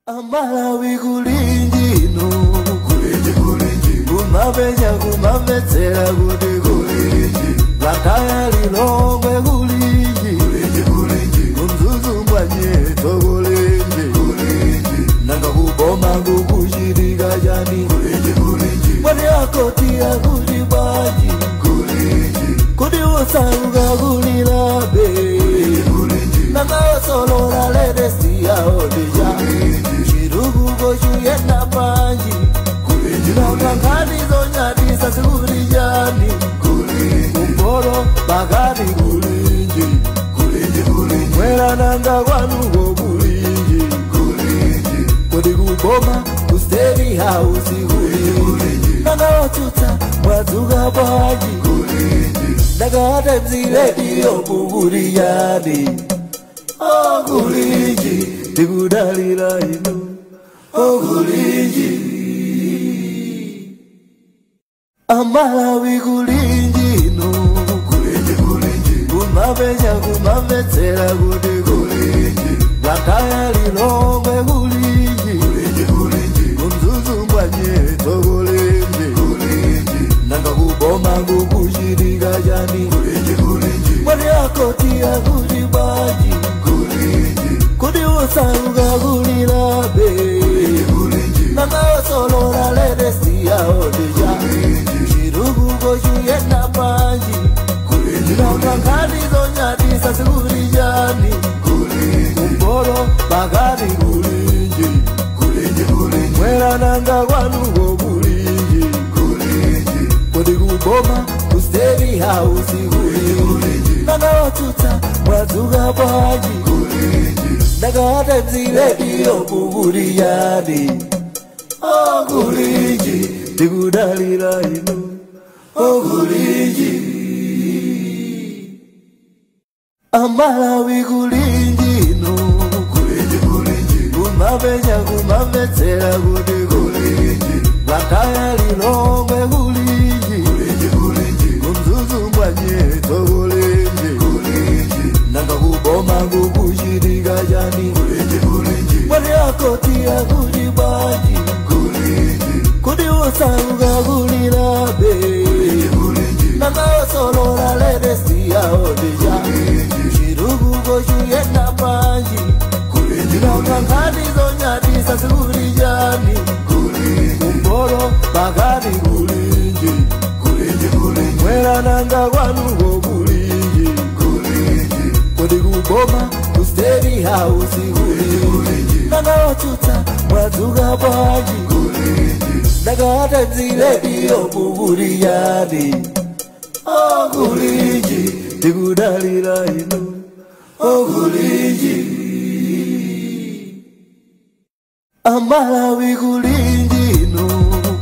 Amalawi kulinji no kulinji kulinji kumapenya kumamvetsera kuti kulinji Blantyre Lilongwe kulinji kulinji kulinji kumzuzu mwanyeto kulinji kulinji nanga kuboma kukuchitika chani kulinji kulinji mwati akoti akuti bwanji kulinji kuti osauka kulilabe kulinji kulinji nanga osolola ledesiyaodija Chirugugo chuyenda panji Nangangani zonyadisa sikulijani Kumporo bagari kulinji Mwera nanga kwanuko kulinji Kodi kuboma kusteri house kulinji Nanga watuta mwadzuka bwanji Nanga Times Radio kukuliyani Oh kulinji tikudalira inu Oh kulinji Amalawi kulinji no kulinji kulinji kumapenya kumamvetsera kuti kulinji Blantyre Lilongwe kulinji kulinji kulinji kumzuzu mwanyeto kulinji kulinji nanga kuboma kukuchitika chani kulinji kulinji mwati akoti akuti bwanji kulinji kuti osauka kulilabe kulinji nanga osolola ledesiyaodija Chirugugo chuyenda panji Nangangani zonyadisa sikulijani Kumporo bagari kulinji Mwera nanga kwanuko kulinji Kodi kuboma kusteri house kulinji Nanga watuta mwadzuka bwanji Nanga Times Radio kukuliyani Oh kulinji tikudalira inu Oh kulinji Amalawi kulinji no kulinji kulinji kumapenya kumamvetsera kuti kulinji Blantyre Lilongwe kulinji kulinji kulinji kumzuzu mwanyeto kulinji kulinji nanga kuboma kukuchitika chani kulinji kulinji mwati akoti akuti bwanji kulinji kuti osauka kulilabe kulinji nanga osolola ledesiyaodija Chirugugo chuyenda panji Nangangani zonyadisa sikulijani Kumporo bagari kulinji Mwera nanga kwanuko kulinji Kodi kuboma kusteri house kulinji Nanga watuta mwadzuka bwanji Nanga Times Radio kukuliyani Oh kulinji tikudalira inu Oh kulinji Amalawi kulinji no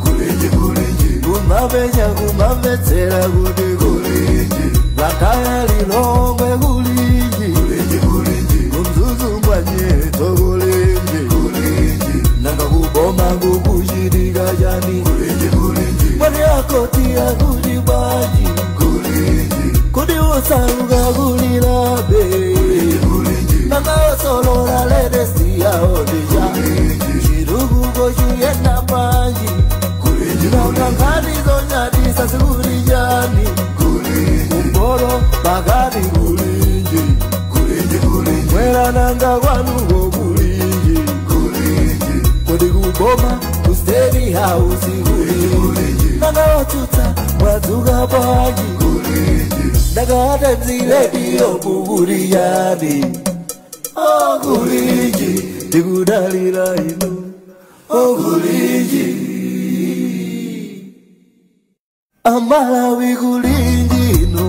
kulinji kulinji kumapenya kumamvetsera kuti kulinji Blantyre Lilongwe kulinji kulinji kulinji kumzuzu mwanyeto kulinji kulinji nanga kuboma kukuchitika chani kulinji kulinji mwati akoti akuti bwanji kulinji kuti osauka kulilabe kulinji nanga osolola ledesiyaodija Chirugugo chuyenda panji Nangangani zonyadisa sikulijani Kumporo bagari kulinji Mwera nanga kwanuko kulinji Kodi kuboma kusteri house kulinji Nanga watuta mwadzuka bwanji Nanga Times Radio kukuliyani Oh kulinji tikudalira inu Oh kulinji Amalawi kulinji no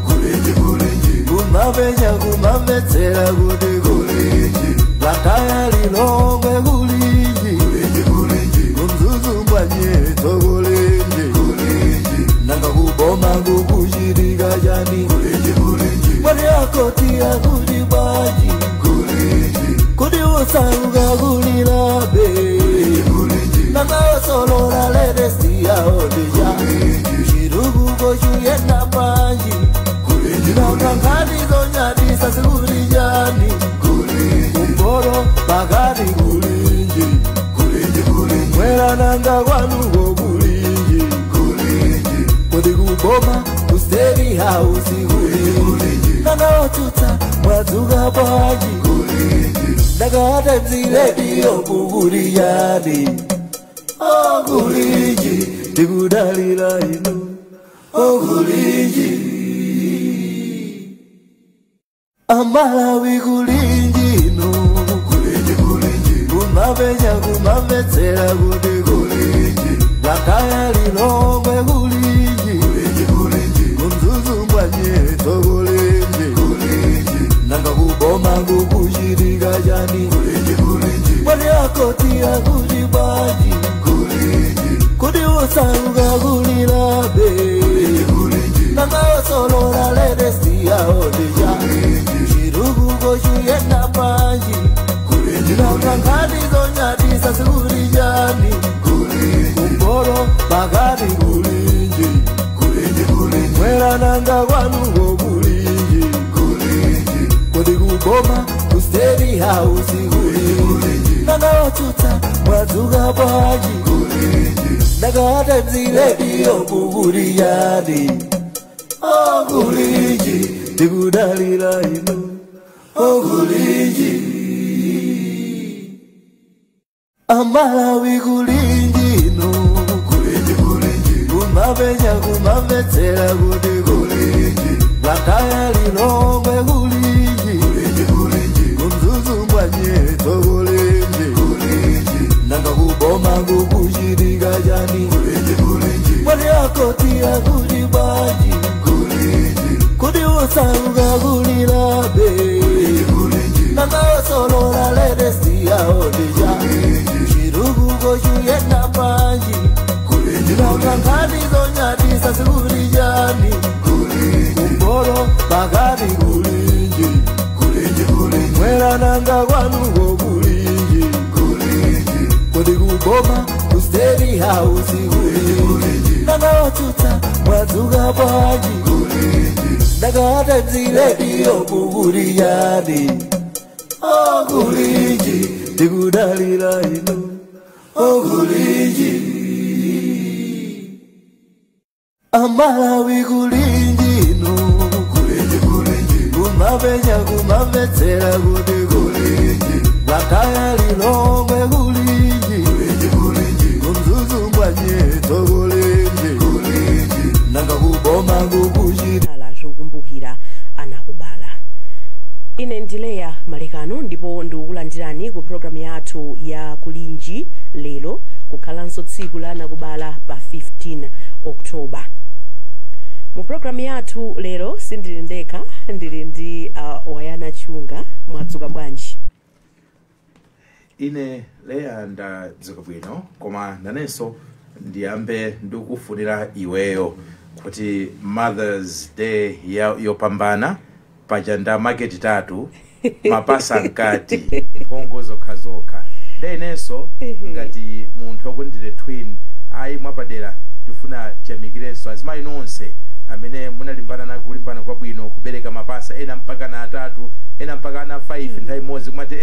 kulinji kulinji kumapenya kumamvetsera kuti kulinji Blantyre Lilongwe kulinji kulinji kulinji kumzuzu mwanyeto kulinji kulinji nanga kuboma kukuchitika chani kulinji kulinji mwati akoti akuti bwanji kulinji kuti osauka kulilabe kulinji nanga osolola ledesiyaodija Chirugugo chuyenda panji Nangangani zonyadisa sikulijani Kumporo bagari kulinji Kumwera nanga kwanuko kulinji kodi kuboma ku State House kulinji nanga otsutsa mwadzuka bwanji nanga Times Radio kukuliyani okulinji tikudalira inu okulinji Amalawi kulinji inu kumapenya kumamvetsera kuti kulinji Blantyre Lilongwe kulinji kumzuzu mwanyeto kulinji nanga kuboma kukuchitika chani mwati akoti akuti bwanji kuti usauka kulilabe nanga osolola ledesi yaodija chirukuko chiyenda panji nanga nkhani zonyadisa sikulijani kumboro pakati kulinji mwera nanga kwanuko kulinji kodi kuboma ku State House kulinji nanga otsutsa mwadzuka bwanji nanga Times Radio kukuliyani okulinji tikudalira inu okulinji Amalawi kulinji inu kumapenya kumamvetsera kuti kulinji Blantyre Lilongwe kulinji kumzuzu mwanyeto kulinji nanga kuboma kukuchitika chani mwati akoti akuti bwanji kuti usauka kulilabe nanga osolola ledesi yaodija chirukuko chiyenda panji nanga nkhani zonyadisa sikulijani kumboro pakati kulinji mwera nanga kwanuko kulinji kodi kuboma ku State House kulinji nanga otsutsa mwadzuka bwanji nanga Times Radio kukuliyani okulinji tikudalira inu okulinji Amalawi kulinji inu kumapenya kumamvetsera kuti kulinji Blantyre Lilongwe kulinji kumzuzu mwanyeto kulinji nanga kuboma kukuchita la zokumbukira anakubala. Ine ndileya Malekano ndipo ndikukulandirani ku programu yathu ya Kulinji lero kukhalanso tsiku la anakubala pa 15 October. Mu programu yathu lero sindili ndekha, ndili ndi Wayana Chunga. Mwadzuka bwanji? Ine Leya ndadzuka bwino, koma nanenso ndiyambe ndikufunira iweyo kuti Mother's Day yopambana. Paja nda maketi tatu mapasa mkati mphongo zokhazokha nde inenso ngati munthu wakundire twin ayi mwapadera tifuna tiyamikirenso azimayi nonse amene munalimbana na kulimbana kwabwino kubereka mapasa ena mpaka na atatu ena mpaka na 5 nthawi imodzi kumati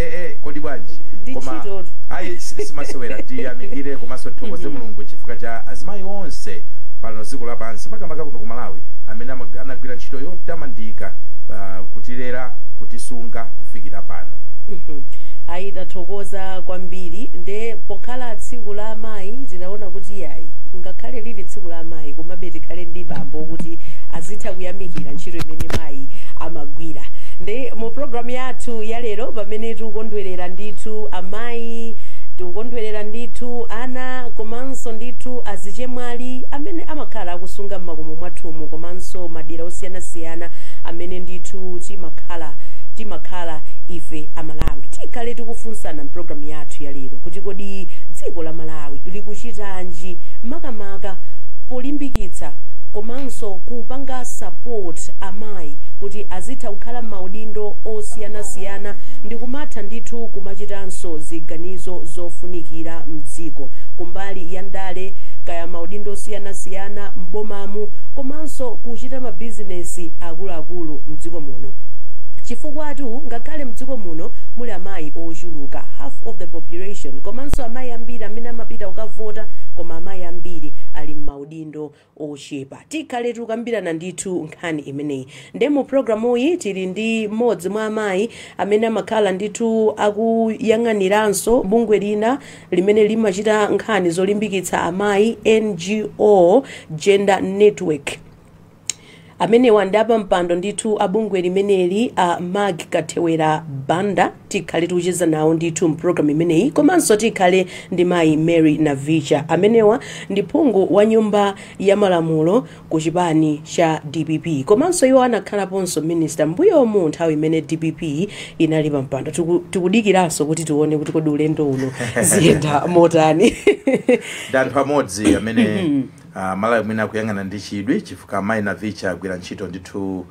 kodi bwanji Ndi koma ntchitotu. Ayi simasewera tiyamikire komanso tithokoze Mulungu chifukwa cha azimayi onse pano dziko lapansi makamaka kuno ku Malawi amene anagwira ntchito yotamandika kutilera kutisunga kufikira pano. Ayi tathokoza kwambiri. Nde pokhala tsiku la amayi tinaona kuti yayi ngakhale lili tsiku la amayi komabe tikhale ndi bambo kuti azitha kuyamikira ntchito imene mayi amagwira. Nde mu programu yathu ya lero pamene tikukondwerera ndithu amayi, tikukondwerera ndithu ana komanso ndithu azichemwali amene amakhala akusunga m'makomo mwathumu komanso madera osiyanasiyana amene ndithu timakhala ife Amalawi, tikhale tikufunsana mpulogalamu yathu ya lero kuti kodi dziko la Malawi likuchitanji makamaka polimbikitsa komanso kupanga support amayi kuti azitha kukhala m'maudindo osiyanasiyana ndi kumatha ndithu kumachitanso ziganizo zofunikira mdziko kumbali ya ndale kaya maudindo osiyanasiyana m'bomamu komanso kuchita mabizinesi akuluakulu mdziko muno. Chifukwa ngakhale mdziko muno muli amayi ochuluka, half of the population, komanso amayi ambiri amene amapita kukavota, koma amayi ambiri ali m'maudindo ochepa. Tikhale tikukambirana ndithu nkhani imeneyi. Nde mu programuyi tili ndi mmodzi mwa amayi amene amakhala ndithu akuyang'aniranso bungwe lina limene limachita nkhani zolimbikitsa amayi, NGO Gender Network. Amenewa ndi apampando ndithu abungwe limeneli, a Mag Kathewera Banda. Tikhale tikucheza nawo ndithu mpulogalamu imeneyi. Komanso tikhale ndi mayi Mary Navicha. Amenewa ndi phungu wa Nyumba ya Malamulo ku chipani cha DPP, komanso iwo anakhalaponso minister mbuyomu nthawi imene DPP inali pampando. Tikudikiranso kuti tione kuti kodi ulendo uno ziyenda motani. Ndi anthu amodzi amene Malawi mwina akuyang'ana ndi chidwi, chifukwa amayi Navicha agwira ntchito ndithu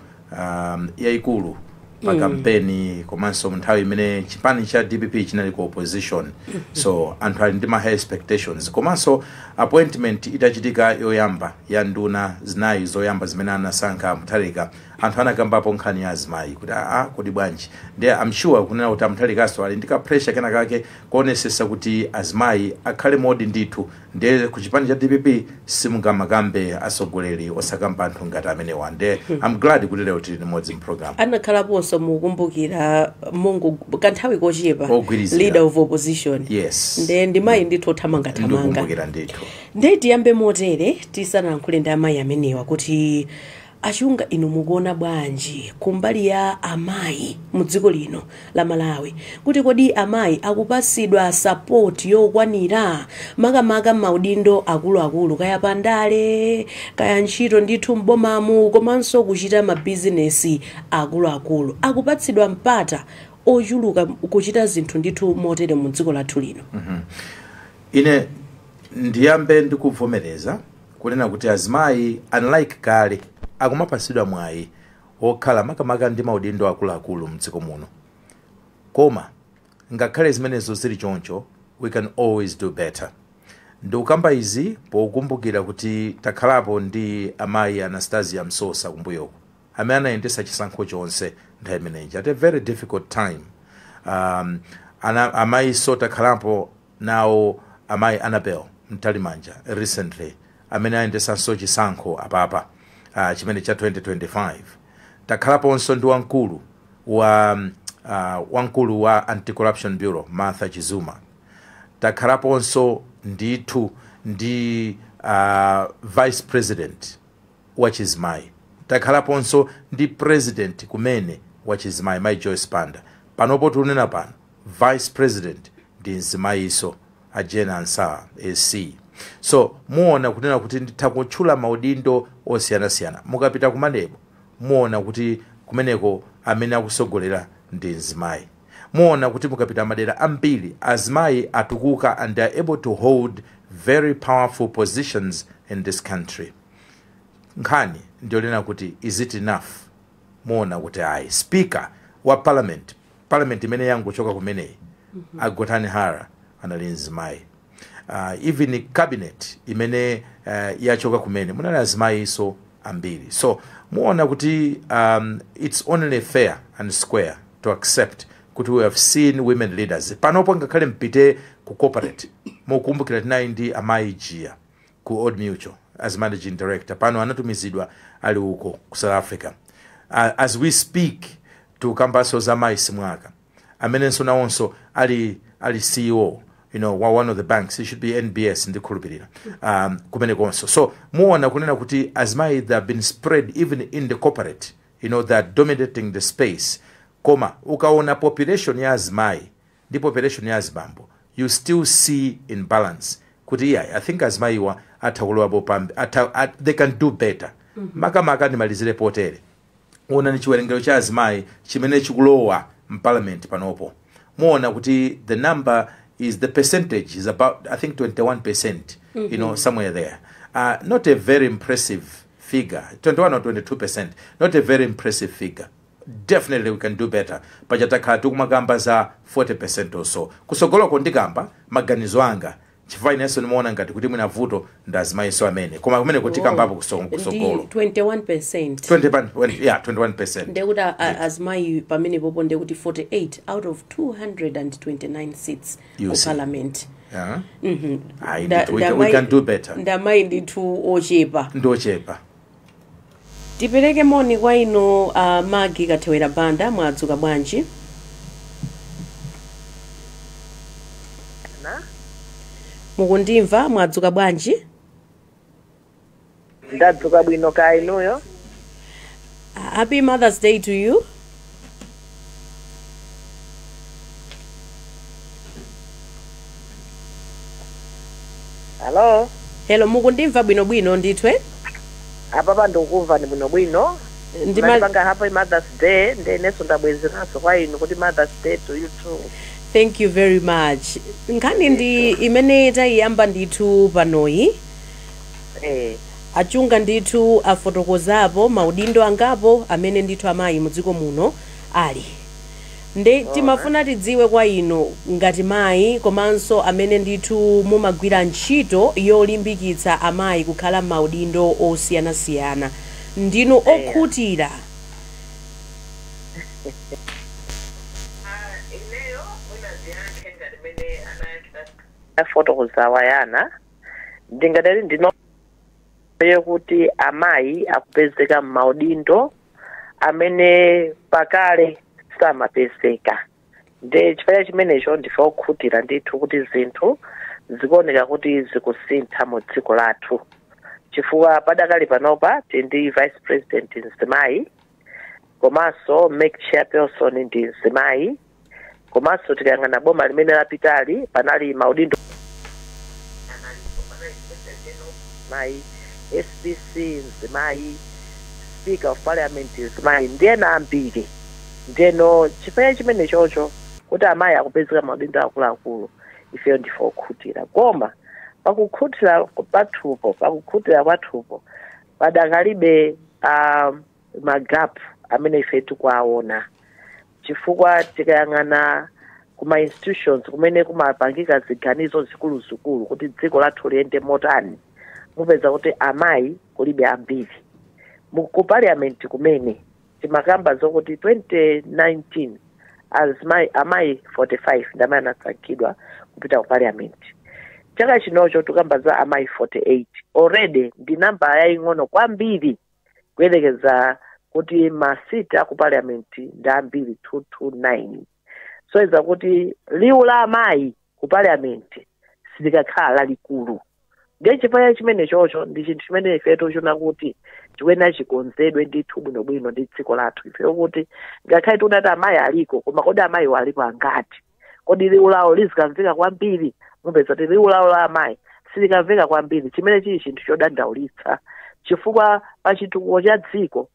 yayikulu pa kampeni komanso nthawi imene chipani cha DPP chinali ku opposition. So anthu ali ndi ma high expectations. Komanso appointment itachitika yoyamba ya nduna zinayi zoyamba zimene anasankha Mutharika, anthu anakambapo nkhani ya azimayi kuti, aa, kodi bwanji? Ndiye I'm sure kunena kuti aMutharikaso ali ndi ka pressure kena kake kuonesesa kuti azimayi akhale modi ndithu. Ndiye ku chipani cha DPP simungamakambe atsogoleri osakamba anthu ngati amenewa. Ndiye I'm glad kuti lero tili limodzi mprogram. Anakhalaponso, mukumbukira, mungu kanthawi kochepa, Ogwirizira. leader of opposition. Yes. Nde ndi mayi ndithu othamangathamanga. Ndikumbukira ndithu. Nde tiyambe motere, tisanalankhule ndi amayi amenewa, kuti achunga inu mukuona bwanji kumbali ya amayi mu dziko lino la Malawi, kuti kodi amayi akupasidwa support yokwanira, makamaka maudindo akuluakulu, kaya pandale, kaya ntchito ndithu m'bomamu, komanso kuchita mabizinesi akuluakulu, akupatsidwa mpata ochuluka kuchita zinthu ndithu motere mu dziko lathu lino? Ine ndiyambe ndikuvomereza kunena kuti azimayi, unlike kale, akumapasidwa mwayi okhala makamaka ndi maudindo akuluakulu mdziko muno. Koma ngakhale zimenezo zili choncho, we can always do better. Ndikukamba izi pokumbukira kuti takhalapo ndi amayi Anastasia Msosa kumbuyoko, amene anayendesa chisankho chonse nthawi imeneyi at a very difficult time. Amayiso takhalapo nawo, amayi Annabel Mtalimanja recently, amene ayendesanso chisankho apapa chimene cha 2025. Takhalaponso ndi wamkulu wa Anti-Corruption Bureau, Martha Chizuma. Takhalaponso ndithu ndi vice president wachizimayi. Takhalaponso ndi president kumene wachizimayi, mayi Joyce Banda. Panopo tikunena pano, vice president ndi mzimayiso, a Jane Ansah AC. So muona kunena kuti nditha kutchula maudindo osiyanasiyana. Mukapita ku MANEB, muona kuti kumeneko amene akusogolera ndi mzimayi. Muona kuti mukapita madera ambiri, azimayi atukuka and they are able to hold very powerful positions in this country. Nkhani ndiyonena kuti, is it enough? Muona kuti ayi. Speaker wa parliament, parliament imene yangochoka kumeneyi, a Gotani Hara anali mzimayi. Even cabinet imene yachoka kumene, munali azimayinso ambiri. So muona kuti it's only fair and square to accept kuti we have seen women leaders panopo. Ngakhale mpite ku corporate, mukumbukira tinali ndi amayi Jia ku Old Mutual as managing director. Pano anatumizidwa, ali uko ku South Africa. As we speak, tukambaso za mayi Simwaka, amenenso nawonso ali CEO wa one of the banks, it should be NBS, ndikhulupirira, kumenekonso. So muona kunena kuti azimayi, they have been spread even in the corporate, they are dominating the space. Koma ukaona population ya azimayi ndi population ya azibambo, you still see imbalance, kuti iyayi, I think azimayiwa atha kulowapo pambi they can do better. Makamaka ndimalizire potere: onani chiwerengero cha azimayi chimene chikulowa mparliament panopo. Muona kuti the number is, the percentage is about, I think, 21%, somewhere there. Not a very impressive figure, 21 or 22%, not a very impressive figure. Definitely we can do better. Paja takhala tikumakamba za 40% or so. Kusogoloko ndikamba maganizo anga. Chifukwa inenso ndimaona ngati kuti mwina vuto ndi azimayinso amene, koma kumene kutikambapo Ndi kusogolo. 21%. 20, yeah, 21%. Ndekuti azimayi pamenepopo ndekuti 48 out of 229 seats You ku see. parliament. Yeah. Ayi, ndithu, we can do better. Ndamayi ndithu ochepa. Ndochepa. Tipereke moni kwa inu, Magi Kathewera Banda, mwadzuka bwanji? Na? Mukundimva? Mwadzuka bwanji? Ndadzuka bwino, ka inuyo? Happy Mother's Day to you. Hello? Hello, mukundimva bwinobwino ndithu, eh? Apapa ndikukumva ni bwinobwino. Ndipanga happy Mother's Day, ndenenso ndabwezeranso kwa inu kuti Mother's Day to you too. Thank you very much. Nkhani ndi imene tayiyamba ndithu panoyi. Achunga ndithu afotokozapo maudindo angapo amene ndithu amayi mudziko muno ali ndi. Timafuna tidziwe kwa inu ngati mayi, komanso amene ndithu mumagwira ntchito yolimbikitsa amayi kukhala maudindo osiyanasiyana, ndinu okhutira? Ineyo mwina ndiyankhe ngati mene anafotokoza wayana. Ndingadali ndino yokuti amayi akupezeka m'maudindo amene pakale samapezeka, nde chifukwa chimenecho ndife okhutira ndithu kuti zinthu zikuoneka kuti zikusintha mu dziko lathu, chifukwa padakali panopa tili ndi vice president mzimayi, komanso MEC chairperson ndi mzimayi, komanso tikayang'ana boma limene lapitali panali maudindo mzimayi, SPC mzimayi, Speaker of Parliament mzimayi, ndiyena ambiri. Ndeno chifukwa chimene chocho kuti amayi akupezeka maudindo akuluakulu, ifeyo ndife okhutira. Koma pakukhutira kwathupo padakalibe ma gap amene ife tikuwaona, chifukwa tikayang'ana kuma institutions kumene kumapangika ziganizo zikuluzikulu kuti dziko lathu liyende motani, mupeza kuti amayi kulibe ambiri. Ku parliament kumene timakamba zokuti 2019 azimayi, amayi 45 ndi amene anasankhidwa kupita ku parliament. Chaka chinocho tikamba za amayi 48. Already ndi namba yaying'ono kwambiri kuyelekeza kuti ma seat aku parliament ndi ambiri, 229. So iza kuti liwu la amayi ku parliament silikakhala lalikulu. Ndiye chifukwa chimene chocho ndi chinthu chimene ife tichiona kuti chikuyenera chikonzedwe ndithu bwinobwino ndi dziko lathu. Ife kuti ngakhale tikunati amayi aliko, koma kodi amayiwo alipo angati? Kodi liwu lawo lizikamveka kwambiri? Mupeza kuti liwu lawo la amayi silikamveka kwambiri, chimene chili chinthu chodandaulitsa, chifukwa pa chitukuko cha dziko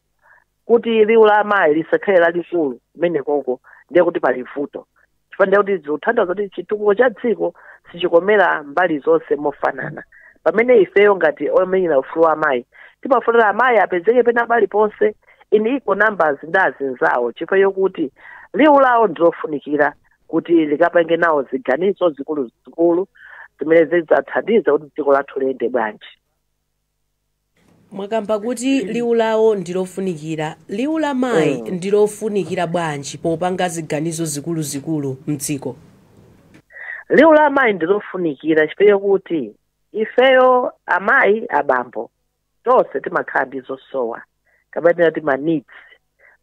kuti liwu la amayi lisakhale lalikulu kumene koko ndiye kuti pali vuto, chifukwa ndiye kuti zikutanthauza kuti chitukuko cha dziko sichikomera mbali zonse mofanana, pamene ifeyo ngati omenyera ufulu wa amayi timafunira amayi apezeke pena paliponse in equal numbers ndi azinzawo, chifukwa yokuti liwu lawo ndilofunikira kuti likapange nawo ziganizo zikuluzikulu zimene zidzathandiza kuti dziko lathu liyende bwanji. Mwakamba kuti liwu lawo ndilofunikira. Liwu la mayi ndilofunikira bwanji popanga ziganizo zikuluzikulu mdziko? Liwu la amayi ndilofunikira chifukwa kuti ifeyo amayi, abambo, tonse timakhala ndi zosowa kapena ti ma needs.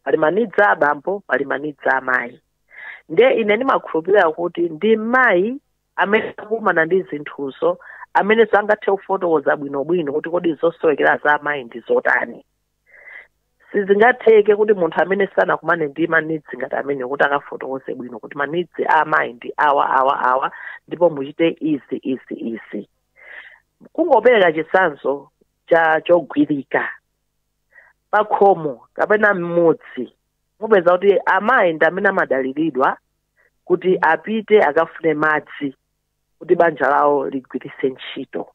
Pali ma needs a abambo, pali ma needs a amayi. Ndiye ine ndimakhulupirira kuti ndi mayi amene akumana ndi zinthuzo amene sangathe kufotokoza bwinobwino kuti kodi zosowekera za amayi ndi zotani. Sizingatheke kuti munthu amene sanakumane ndi ma needs ngati amene kuti akafotokoze bwino kuti ma needs a amayi ndi awa, awa, awa, ndipo muchite izi, izi, izi. Kungopereka chitsanzo cha chogwirika, pakhomo kapena mmudzi mupeza kuti amayi ndi amene amadaliridwa kuti apite akafune madzi kuti banja lawo ligwiritse ntchito.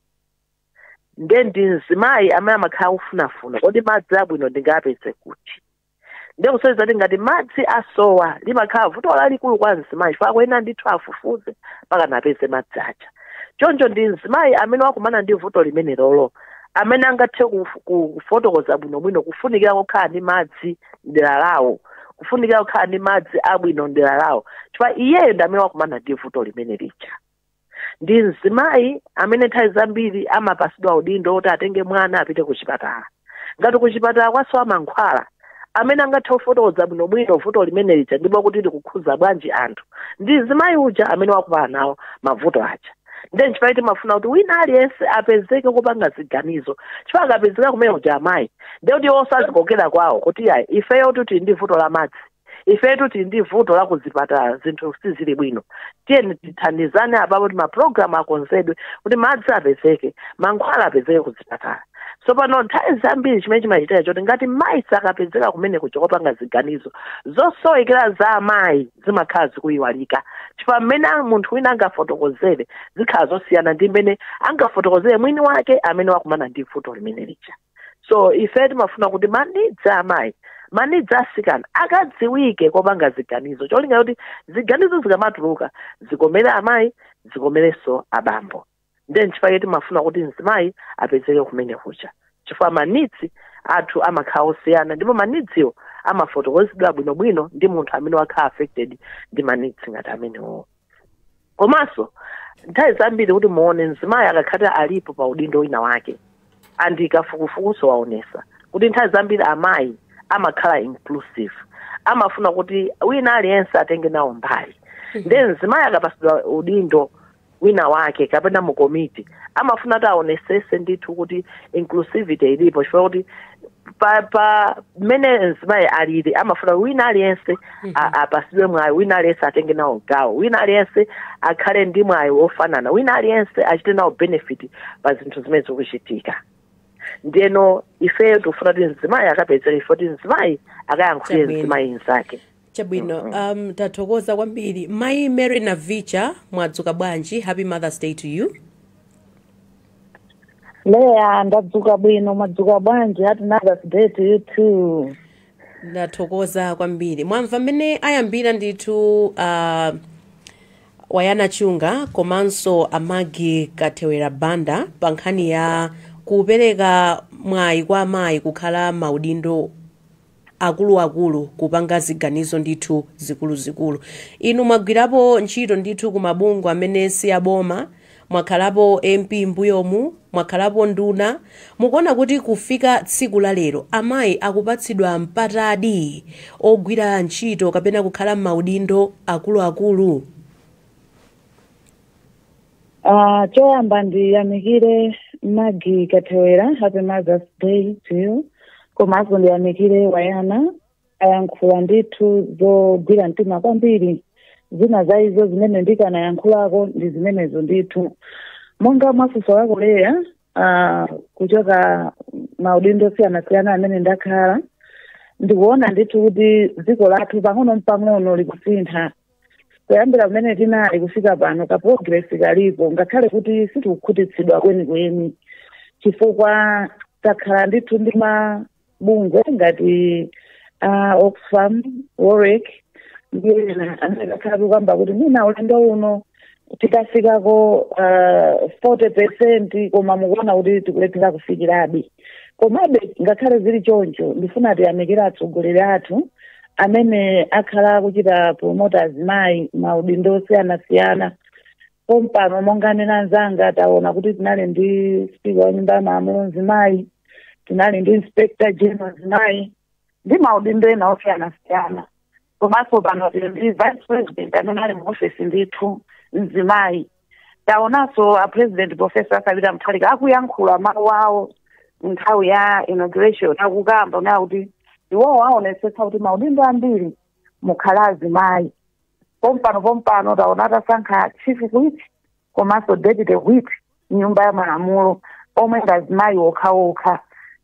Nde ndi mzimayi amene amakhala kufunafuna kodi madzi abwino ndingapeze kuti. Ndiye kusonyeza kuti ngati madzi asowa limakhala vuto lalikulu kwa mzimayi, chifukwa akuyenera ndithu afufuze mpaka napeze madzi aja. Choncho ndi mzimayi amene wakumana ndi vuto limene lolo amene angathe kufotokoza bwinobwino kufunikira kukhala ndi madzi mdera lawo, kufunikira kukhala ndi madzi abwino mdera lawo, chifukwa iyeyo ndi amene wakumana ndi vuto limene lija. Ndi mzimayi amene nthawi zambiri amapasidwa udindo kuti atenge mwana apite ku chipatala ngati ku chipatala kwasowa mankhwala. Amene angathe kufotokoza bwinobwino vuto limene lija ndipo kuti likukhuza bwanji anthu ndi mzimayi uja amene wakumana nawo mavuto aja. Ndiye nchifukwa timafuna kuti wina aliyense apezeke kupanga ziganizo, chifukwa akapezeka kumene kuja amayi, ndiye kuti iwo sazikokera kwawo kuti yayi, ifeyo tili ndi vuto la madzi, ifeyo tili ndi vuto la kuzipatala, zinthu sizili bwino, tiyeni tithandizane apapo kuti mapulogalamu akonzedwe kuti madzi apezeke, mankhwala apezeke kuzipatala. Tsopano nthawi zambiri chimene chimachitika choti ngati mayi sakapezeka kumene kuja kopanga ziganizo, zosowekera za amayi zimakhala zikuyiwalika, chifukwa mmene munthu wina angafotokozere zikhala zosiyana ndi mmene angafotokozere mwini wake amene wakumana ndi vuto limene lija. So ife timafuna kuti ma needs a amayi, ma needs asikana akadziwike kopanga ziganizo, cholinga kuti ziganizo zikamatuluka zikomere amayi, zikomerenso abambo. Ndiye nchifukwa timafuna kuti mzimayi apezeke kumene kuja, chifukwa ma needs athu amakhala osiyana ndipo ma needswo amafotokozedwa bwinobwino ndi munthu amene wakhala affected ndi ma needs ngati amenewo. Komanso nthawi zambiri kuti muone, mzimayi akakhala alipo pa udindo wina wake, and kafukufukuso waonesa kuti nthawi zambiri amayi amakhala inclusive, amafuna kuti wina aliyense atenge nawo mbali. Ndiye mzimayi akapasidwa udindo wina wake kapena mu komiti, amafuna kuti aonesese ndithu kuti inclusivity ilipo, chifukwa kuti pa mmene mzimayi alili amafuna wina aliyense apasidwe mwayi, wina aliyense atenge nawo gawo, wina aliyense akhale ndi mwayi wofanana, wina aliyense achite nawo benefit pa zinthu zimene zikuchitika. Ndiyeno ifeyo tikufuna kuti mzimayi akapezeke, ife kuti mzimayi akayankhulire mzimayi mnzake. Chabwino, tathokoza kwambiri. Mayi Mary Navicha, mwadzuka bwanji? Happy Mother's Day to you. Leya, ndadzuka bwino. Mwadzuka bwanji? Happy Mother's Day to you too. Ndathokoza kwambiri. Mwamva mmene ayambira ndithu Wayana Chunga komanso a Maggie Kathewera Banda pa nkhani ya kupereka mwayi kwa amayi kukhala maudindo akuluakulu, kupanga ziganizo ndithu zikuluzikulu. Inu mwagwirapo ntchito ndithu ku mabungwe amene si aboma, mwakhalapo MP mbuyomu, mwakhalapo nduna. Mukuona kuti kufika tsiku la lero amayi akupatsidwa mpatadi ogwira ntchito kapena kukhala m'maudindo akuluakulu? Choyamba ndiyamikire Maggie Kathewera, happy Mother's Day to you. Komanso ndiyamikire Wayana, ayankhula ndithu zogwira mtima kwambiri. Zina za izo zimene ndikanayankhulako ndi zimenezo ndithu. Monga mwafunso lako Leya, kuchoka maudindo osiyanasiyana amene ndakhala, ndikuona ndithu kuti dziko lathu pang'ono mpang'ono likusintha. Kuyambira pamene tinali kufika pano, ka progress kalipo, ngakhale kuti sitikukhutitsidwa kwenikweni, chifukwa takhala ndithu ndi mabungwe ngati Oxfam, WOLREC ndi ena amene takhala tikukamba kuti mwina ulendo uno tikafikako 40%, koma mukuona kuti tikulephera kufikirabe. Komabe ngakhale zili choncho, ndifuna tiyamikire atsogoleri athu amene akhala akuchita promote azimayi maudindo osiyanasiyana. Pompano, monga anena anzanga, taona kuti tinali ndi speaker wa nyumba ya malamulo mzimayi, tinali ndi inspector general mzimayi ndi maudindo ena osiyanasiyana. Komanso pano tili ndi vice president amene ali mu ofesi ndithu mzimayi. Taonanso a President Professor Peter Mutharika akuyankhula mawu awo nthawi ya inauguration, akukamba kunena kuti iwowo aonetsetsa kuti maudindo ambiri mukhala azimayi. Pompano pompano taona atasankha chief whip komanso deputy whip nyumba ya malamulo omwe ngazimayi okhaokha.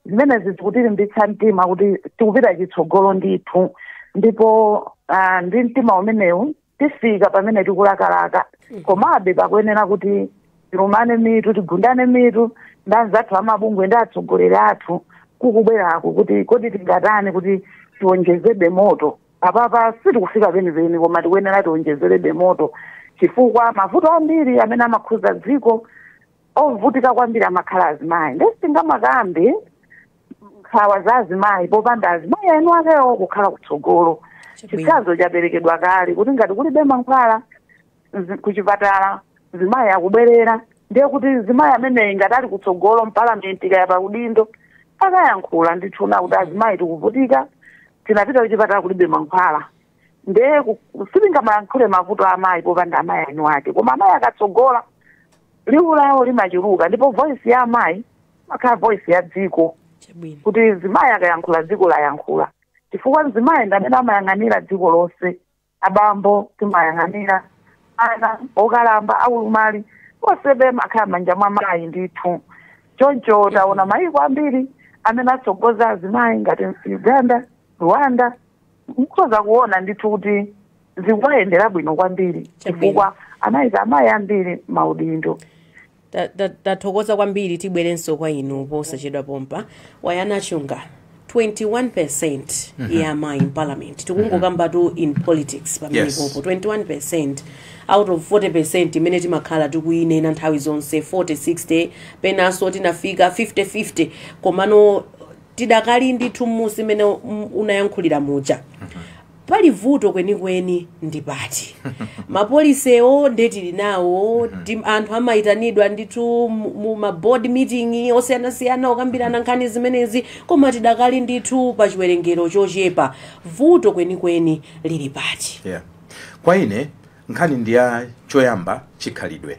Zimenezi zikutilimbitsa mtima kuti tikupita chitsogolo ndithu, ndipo ndi mtima umenewu tifika pamene tikulakalaka. Komabe pakuyenera kuti tilumane mitu, tigundane mitu ndi anzathu amabungwe ndi atsogoleri athu kukubwerako kuti kodi tingatani kuti tiwonjezebe moto. Apapa sitikufika penipeni, koma tikuyenera tiwonjezerebe moto. Chifukwa mavuto ambiri amene amakhuza dziko, ovutika kwambiri amakhala azimayi. Ndesingamakambe nkhawa za azimayi popanda azimayi enu akewo kukhala kutsogolo. Chitsanzo chaperekedwa kale kuti ngati kulibe mankhwala kuchipatala, zimayi akubwerera, ndiye kuti zimayi ameneyi ngati ali kutsogolo mpalamenti kaya paudindo, akayankhula ndithuna kuti azimayi tikuvutika, tinapita kuchipatala kulibe mankhwala. Ndiye sitingamayankhule mavuto a amayi popanda amayi anu ake. Koma amayi akatsogola, liwu lawo limachuluka, ndipo voice ya amayi makhala voice ya dziko, kuti zimayi akayankhula, dziko layankhula, chifukwa mzimayi ndi amene amayang'anira dziko lonse. Abambo timayang'anira ana, okalamba, aulumali, onse makhala m'manja mwa mayi ndithu. Choncho taona mayiko ambiri amene atsogoza azimayi ngati Uganda, Rwanda, mukhoza kuona ndithu kuti zikuwayendera bwino kwambiri, chifukwa anayika amayi ambiri maudindo. Tathokoza kwambiri. Tibwerenso kwa inu posachedwa pompa. Wayana Chunga, 21% ya amayi in parliament, tikungokambatu in politics pamene popo 21% out of 40% imene timakhala tikuyinena nthawi zonse, 40 60, penanso tinafika 50 50, komano tidakali ndithu m'musi imene unayankhulira muja. Pali vuto kwenikweni ndi pati? Ma policywo ndetili nawo, anthu amayitanidwa ndithu mu ma board meeting osiyanasiyana okambirana nkhani zimenezi, koma tidakali ndithu pa chiwerengero chochepa. Vuto kwenikweni lili pati? Yeah. Kwa ine nkhani ndiya choyamba chikhalidwe.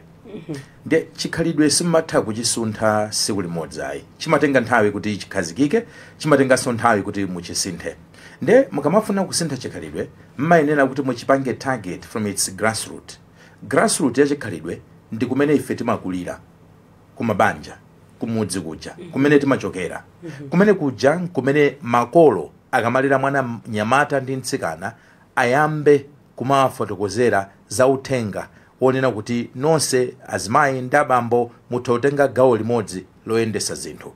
Nde chikhalidwe simumatha kuchisuntha siku limodzi ayi, chimatenga nthawi kuti chikhazikike, chimatenganso nthawi kuti muchisinthe. Nde mukamafuna kusintha chikhalidwe, mmayenera kuti muchipange target from its grassroot. Grassroot ya chikhalidwe ndi kumene ife timakulira, kumabanja, kumudzi kuja kumene timachokera. Kumene kuja kumene makolo akamalera mwana mnyamata ndi mtsikana, ayambe kumawafotokozera za uthenga wonena kuti nonse azimayi ndi abambo mutha kutenga gawo limodzi loyendesa zinthu.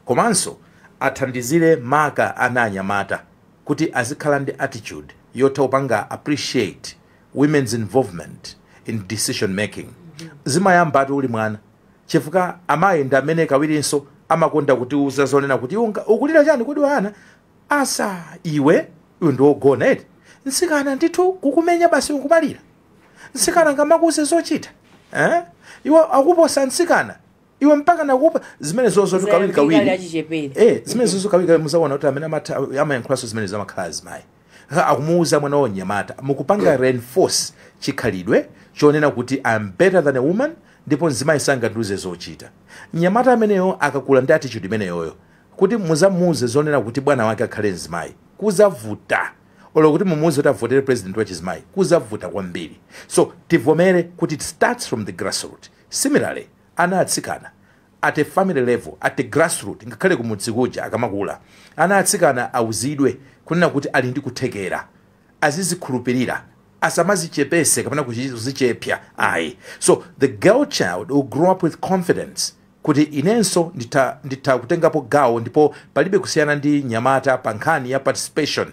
Komanso athandizire maka ana anyamata kuti azikhala ndi attitude yotha kupanga appreciate women's involvement in decision making. Zimayamba ati uli mwana, chifukwa amayi ndi amene kawirinso amakonda kutiuza zonena kuti, "Iwe ukulira chani kodi wana asa iwe iwe ndiwogona eti mtsikana ndithu kukumenya basi ukumalira, mtsikana ngamakuze zochita, eh? Iwe akuposa mtsikana iwe mpaka nakupa zimene zozo." Kawiri kawiri achichepere. Zimene zozo kawiri kawiri muzaona kuti amene amayankhulanso zimene zamakhala azimayi. Akumuuza mwana wonyamata, mukupanga reinforce chikhalidwe chonena kuti I'm better than a woman, ndipo mzimayi sangandiuze zochita. Mnyamata ameneyo akakula ndi attitude imeneyoyo, kuti muzamuuze zonena kuti bwana wake akhale mzimayi, kuzavuta. Olo kuti mumuuze kuti avotere president wachizimayi, kuzavuta kwambiri. So tivomere kuti it starts from the grassroot. Similarly, ana atsikana at a family level, at the grassroot, ngakhale kumudzi kuja, akamakula ana atsikana auzidwe kunena kuti ali ndi kuthekera, azizikhulupirira, asamazichepese kapena kuzichepya ayi. So the girl child will grow up with confidence kuti inenso nditha kutengapo gawo, ndipo palibe kusiyana ndi nyamata pa nkhani ya participation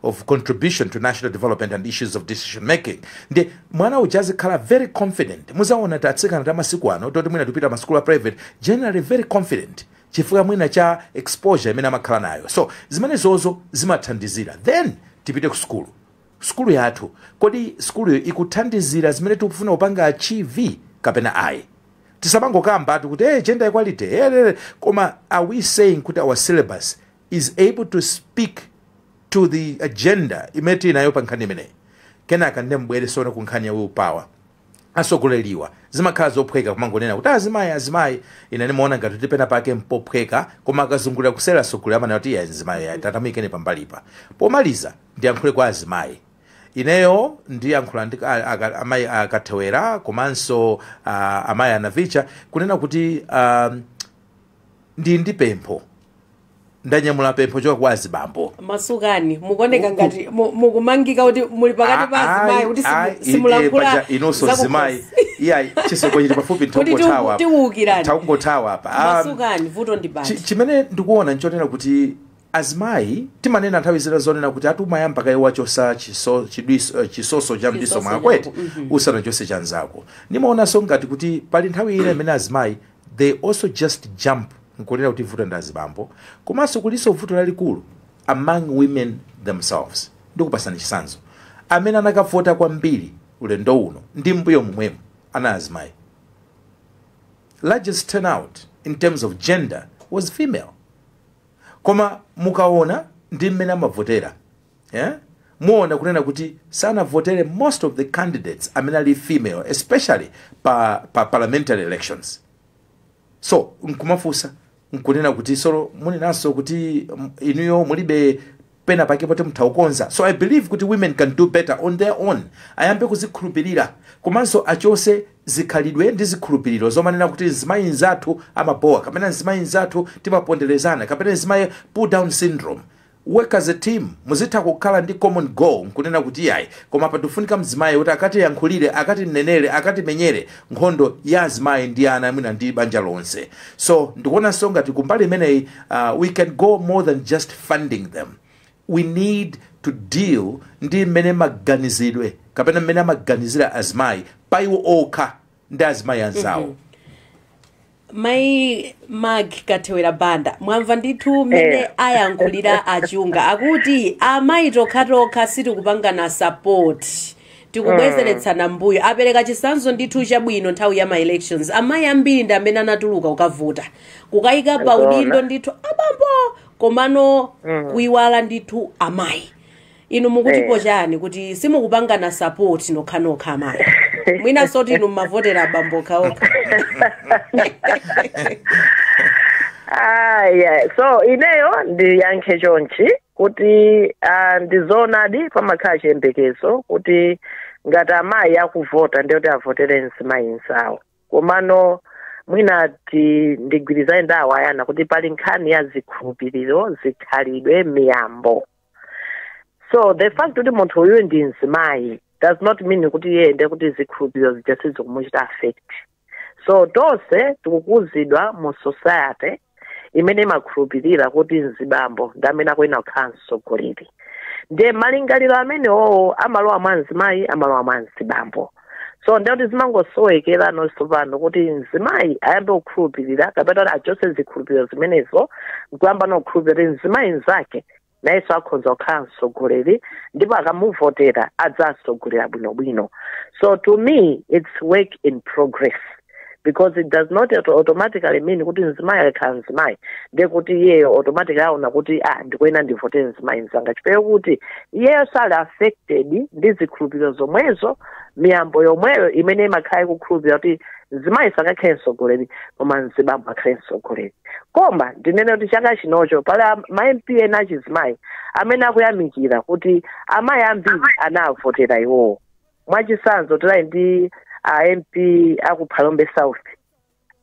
of contribution to national development and issues of decision making. Ndi mwana uja azikhala very confident. Muzaona tatsikana ta masiku ano toti mwina tupita masukulu a private, generally very confident, chifukwa mwina cha exposure imene amakhala nayo. So zimene zozo zimathandizira. Then tipite ku sukulu. Sukulu yathu, kodi sukuluyo ikuthandizira zimene tikufuna kupanga achieve kapena ayi? Tisamangokamba kuti hey, gender equality, hey, hey, hey. Koma are we saying kuti our syllabus is able to speak to the agenda imene tili nayo pa nkhani imeneyi? Kenaka ndiye mbwere sono ku nkhani ya willpower. Asogoleriwa zimakhala zophweka kumangonena kuti azimayi, azimayi. Ine ndimaona ngati kuti pena pake mpophweka, koma akazungulira kusera asogolera amanena kuti iya, azimayi tatamuyikeni pambalipa. Pomaliza ndiyankhule kwa azimayi. Ineyo ndiyankhula ndi amayi akathewera komanso amayi anavicha kunena kuti ndi pempho, ndanyamula pempho choka kwa azibambo. Masukani, mukuoneka ngati mukumangika kuti muli pakati pa azimayi kuti simulankhula. Inonso zakukhosi. Zimayi, iyayi, chiseko chili pafupi. Kuti nthaungothawa. Tiwukirani. Nthaungothawa apa. Masukani, vuto ndi pati? Chimene ndikuona nchonena kuti Azimayi timanena nthawi zina zonena kuti atumayamba kaye wachosa chisoso cha mdiso Chisoso mwakwete chako, usanachose chanzako. Nimaonanso ngati kuti pali nthawi ina imene azimayi, they also just jump nkunena kuti vuto ndi azibambo. Komanso kulinso vuto lalikulu among women themselves. Ndikupasani chitsanzo: amene anakavota kwambiri ulendo uno ndi mbuyo momwemo ana azimayi. Largest turnout in terms of gender was female. Koma mukaona ndi mmene amavotera, yeah? Muona kunena kuti sanavotere most of the candidates amene ali female, especially pa parliamentary elections. So nkumafunsa nkunena kuti solo munenanso kuti inuyo mulibe pena pake poti mutha. So I believe kuti women can do better on their own. Ayambe kuzikhulupirira, komanso achose zikhalidwe ndi zikhulupiriro zomanena kuti zimayi nzathu amabowa, kapena zimayi nzathu timaponderezana, kapena zimayi pull down syndrome. Work as a team. Muzitha kukhala ndi common goal nkunena kuti yayi, koma patifunika mzimayi kuti akatiyankhulire, akatinenere, akatimenyere nkhondo ya azimayi ndi ana mwina ndi banja lonse. So ndikuonanso ngati kumbali imeneyi we can go more than just funding them. We need to deal ndi mmene maganizidwe kapena mmene amaganizira azimayi pa iwo okha ndi azimayi anzawo. Mayi Mag Kathewera Banda, mwamva ndithu mmene ayankhulira Achunga, akuti amayi tokhatokha sitikupangana support, tikubwezeretsana mbuyo. Apereka chitsanzo ndithu chabwino: nthawi ya ma elections amayi ambiri ndi amene anatuluka kukavota, kukayika pa udindo ndithu abambo, komano kuiwala ndithu amayi. Inu mukutipo chani kuti simukupangana support nokhanokha amayi? Mwinanso kuti inu mmavotera abambo okhaokha. Ah, yeah. So ineyo ndiyankhe chonchi kuti ndizoonadi, pamakhala chiyembekezo kuti ngati amayi akuvota ndiye kuti avotere mzimayi nzawo. Komano mwina ndigwirizane ndi awayana kuti pali nkhani ya zikhulupiriro, zikhalidwe, miyambo. So the fact kuti munthu uyu ndi mzimayi does not mean kuti iye ndiye kuti zikhulupiriro zija sizikumuchita affect. So tonse tikukuzidwa mu society imene imakhulupirira kuti mzibambo ndi amene akuyenera kukhala mtsogoleri. Ndiye malingaliro amenewowo amalowa mwa mzimayi, amalowa mwa mzibambo. So ndiye kuti zimangosowekera nonso pano kuti mzimayi ayambe kukhulupirira kapena kuti achotse zikhulupiriro zimenezo nkuyamba nokukhulupirira kuti mzimayi mnzake nayenso akhoza kukhala mtsogoleri, ndipo akamuvotera adzasogolera bwinobwino. So to me it's work in progress, because it does not automatically mean kuti mzimayi akakhala mzimayi ndiye kuti iyeyo automatically aona kuti ah, ndikuyenera ndivotere mzimayi mzanga, chifukwa kuti iyeyo sali affected ndi zikhulupiriro zomwezo, miyambo yomweyo imene imakhala ikukhulupirira kuti mzimayi sangakhale mtsogoleri koma mzibambo akhale mtsogoleri. Koma ndinene kuti chaka chinocho pali ma MP ena achizimayi amene akuyamikira kuti amayi ambiri anavotera iwowo. Mwachitsanzo, tinali ndi a MP aku Phalombe South,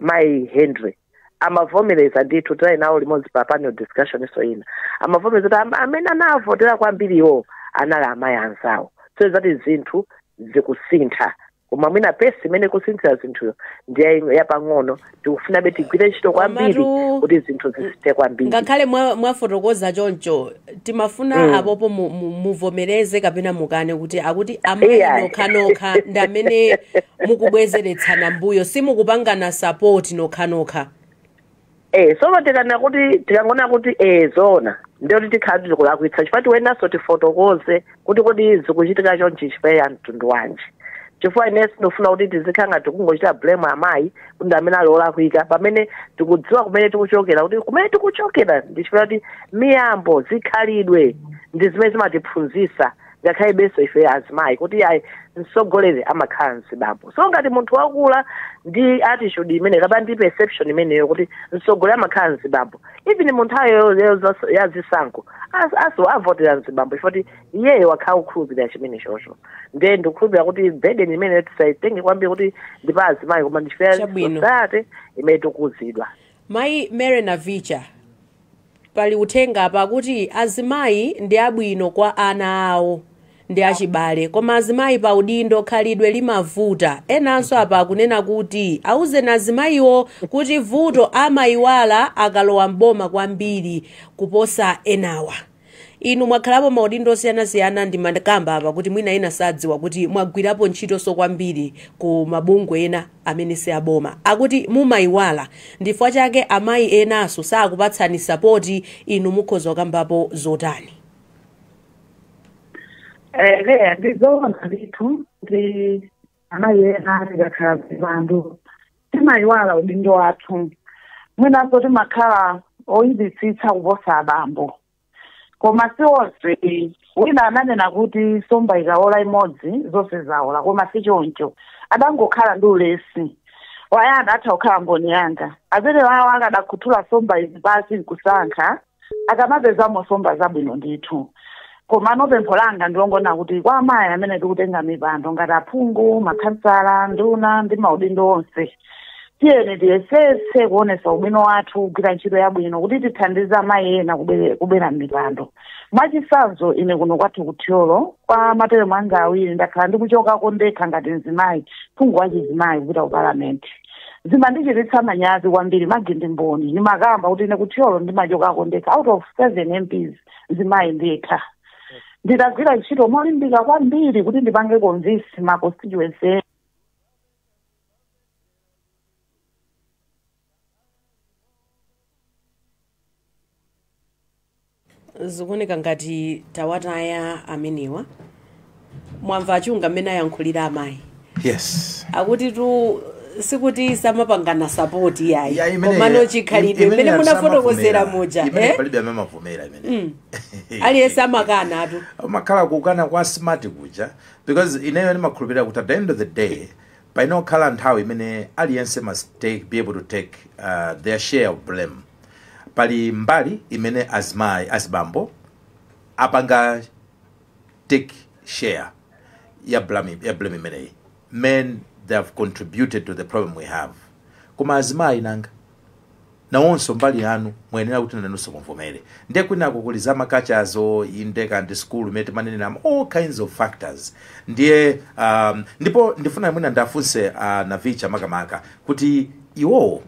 mayi Henry, amavomereza ndithu. Tinali nawo limodzi pa panel discussion so ina, amavomereza kuti amene anavotera kwambiri iwo anali amayi anzawo. So zati zinthu zikusintha, koma mwina pace imene ikusinthira zinthuyo ndiye yapang'ono. Tikufunabe tigwire ntchito kwambiri kuti zinthu zisinthe kwambiri. Ngakhale mwafotokoza choncho, timafuna apopo muvomereze kapena mukane kuti akuti amayi nokhanokha ndi amene mukubwezeretsana mbuyo, simukupangana support nokhanokha. Sono tikana kuti tikangona kuti zona, ndiyo kuti tikhala tikulakwitsa, chifukwa tiwenanso tifotokoze kuti kodi zikuchitika chonchi chifukwa ya mtundu wanji. Chifukwa ine sindifuna kuti tizikhala ngati tikungochita blame amayi kuti ndi amene ali olakwika, pamene tikudziwa kumene tikuchokera. Kuti kumene tikuchokera ndi chifukwa kuti miyambo, zikhalidwe ndi zimene zimatiphunzitsa ngakhale benso ife azimayi kuti ayi, mtsogoleri amakhala mzibambo. So ngati munthu wakula ndi attitude imene kapena ndi perception imeneyo kuti mtsogoleri amakhala mzibambo, even munthu ayo ya zisankho aso avotera mzibambo, chifukwa kuti iyeyo wakhala kukhulupirira chimene chocho. Ndiye ndikukhulupirira kuti burden imene tisayitenge kwambiri kuti ndi pa azimayi, koma ndichifukwa society imene tikuzidwa. Mayi Mary Navicha, pali uthenga pakuti azimayi ndi abwino kwa ana awo. Ndi achibale, koma azimayi pa udindo khalidwe limavuta. Enanso apa akunena kuti auzeni azimayiwo kuti vuto amayiwala akalowa mboma kwambiri kuposa enawa. Inu mwakhalapo maudindo osiyanasiyana, ndi makamba apa kuti mwina ena sadziwa kuti mwagwirapo ntchitonso kwambiri ku mabungwe ena amene si aboma. Akuti mumayiwala, ndifukwa chake amayi enanso sakupatsani support. Inu mukhoza kukambapo zotani? Leya, ndizoona ndithu kuti amayi ena tikakhala mipando timayiwala udindo wathu, mwinanso timakhala oyipitsitsa kuposa abambo, koma si onse. Wina ananena kuti nsomba ikaola imodzi zonse zaola, koma si choncho. Adangokhala ndi ulesi wayana, atha kukhala mboni yanga. Amene wawo akadakhuthula nsomba izi pasi nkusankha, akamapezamo nsomba zabwino ndithu. Koma pempho langa ndilongona kuti kwa amayi amene tikutenga mipando ngati aphungu, makhansala, nduna ndi maudindo onse, tiyeni tiyesetse kuonesa ubwino wathu, kugwira ntchito yabwino kuti tithandize amayi ena kubwera m'mipando. Mwachitsanzo, ine kuno kwathu kuThyolo, kwa materemu anga awiri ndakhala ndikuchokako ndekha ngati mzimayi, phungu wachizimayi, kupita ku palamenti. Zimandichititsa manyazi kwambiri. Magindi mboni, ndimakamba kuti ine kuThyolo ndimachokako ndekha, out of seven MPs mzimayi ndekha. Ndidagwira ntchito molimbika kwambiri kuti ndipange convince ma constituency. Zikuoneka ngati tawataya amenewa. Mwamva achunga mmene ayankhulira amayi? Yes. Akuti tu sikuti samapangana support yayi, Ya, komano chikhalidwe imene mmene munafotokozera samavomera. muja. Imene eh? palibe amene amavomera imene. Aliyense amakana atu. Umakhala kukana kwa smart kuja, because ineyo ndimakhulupirira kuti at the end of the day painokhala nthawi imene aliyense must be able to take their share of blame. Pali mbali imene azimayi, azibambo apanga take share ya blame imeneyi. Men, they have contributed to the problem we have, koma azimayi nanga nawonso mbali yanu muyenera kuti nanunso muvomere. Ndiye kwinako kuli zamakachazo, inde, kandi school imene timanenera, all kinds of factors. Ndiye ndipo ndifuna mwina ndafunse Navicha makamaka kuti iwowo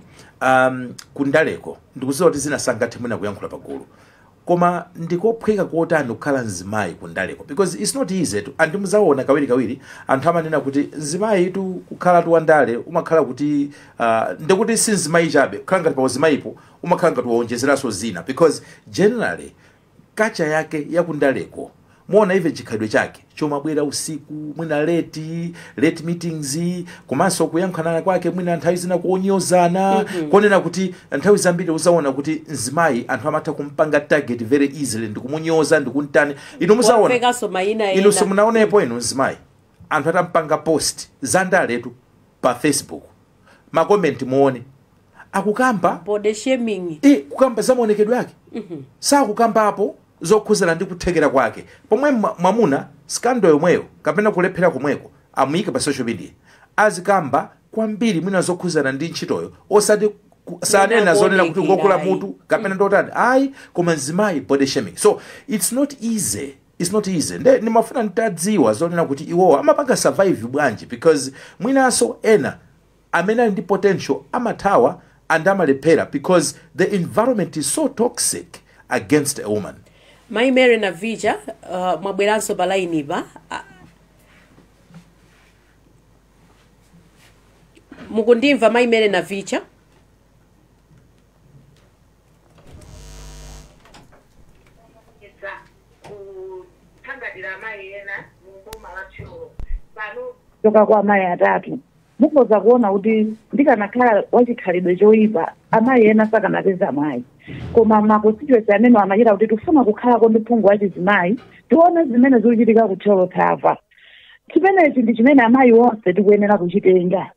kundaleko, ndikudziwa kuti zina sangathe mwina kuyankhula pagulu, koma ndikophweka kotani kukhala mzimayi kundaleko? Because it's not easy to, and muzaona kawirikawiri anthu amanena kuti mzimayi tu kukhala tu wandale umakhala kuti ndikuti si mzimayi chabe, kukhala ngati pa uzimayipo umakhala ngati waonjezeranso zina, because generally culture yake yakundaleko, muona ive chikhalidwe chake chomabwera usiku, mwina late late meetings, komanso kuyankhulana kwake mwina nthawi zina kuonyozana, kuonena kuti nthawi zambiri uzaona kuti mzimayi anthu amatha kumpanga target very easily ndikumunyoza ndikuntani. Inu muzaona wamvekanso mayina inu ena. simunaonepo inu mzimayi anthu atampanga post zandaletu pa Facebook, ma comment muone akukamba body shaming. E, kukamba za maonekedwe ake, sakukambapo zokhuzana ndi kuthekera kwake. Pomwe mwamuna scandal yomweyo kapena kulephera komweko amuyike pa social media, azikamba kwambiri mwina zokhuzana ndi ntchitoyo, osati sanena zonena kuti ngokula kuonekera, mutu kapena ndotani, ayi, koma mzimayi body shaming. So it's not easy, it's not easy. Nde ndimafuna ntadziwa zonena kuti iwowa amapanga survive bwanji, because mwinanso ena amene ali ndi potential amathawa and amalephera because the environment is so toxic against a woman. Mayi Mary Navicha, mwabweranso pa line pa. Mukundimva mayi Mary Navicha? Kuthangatira amayi ena muboma la Thyolo pano Choka kwa amayi atatu, mukhoza kuona kuti ndikanakhala wachikhalidwe choyipa amayi ena sakanapeza mayi. Koma ma constituency amene amachita kuti tifuna kukhalako ndi phungu wachizimayi, tione zimene zikuchitika kuThyolo thava. Chimenechi ndi chimene amayi onse tikuyenera kuchitenga.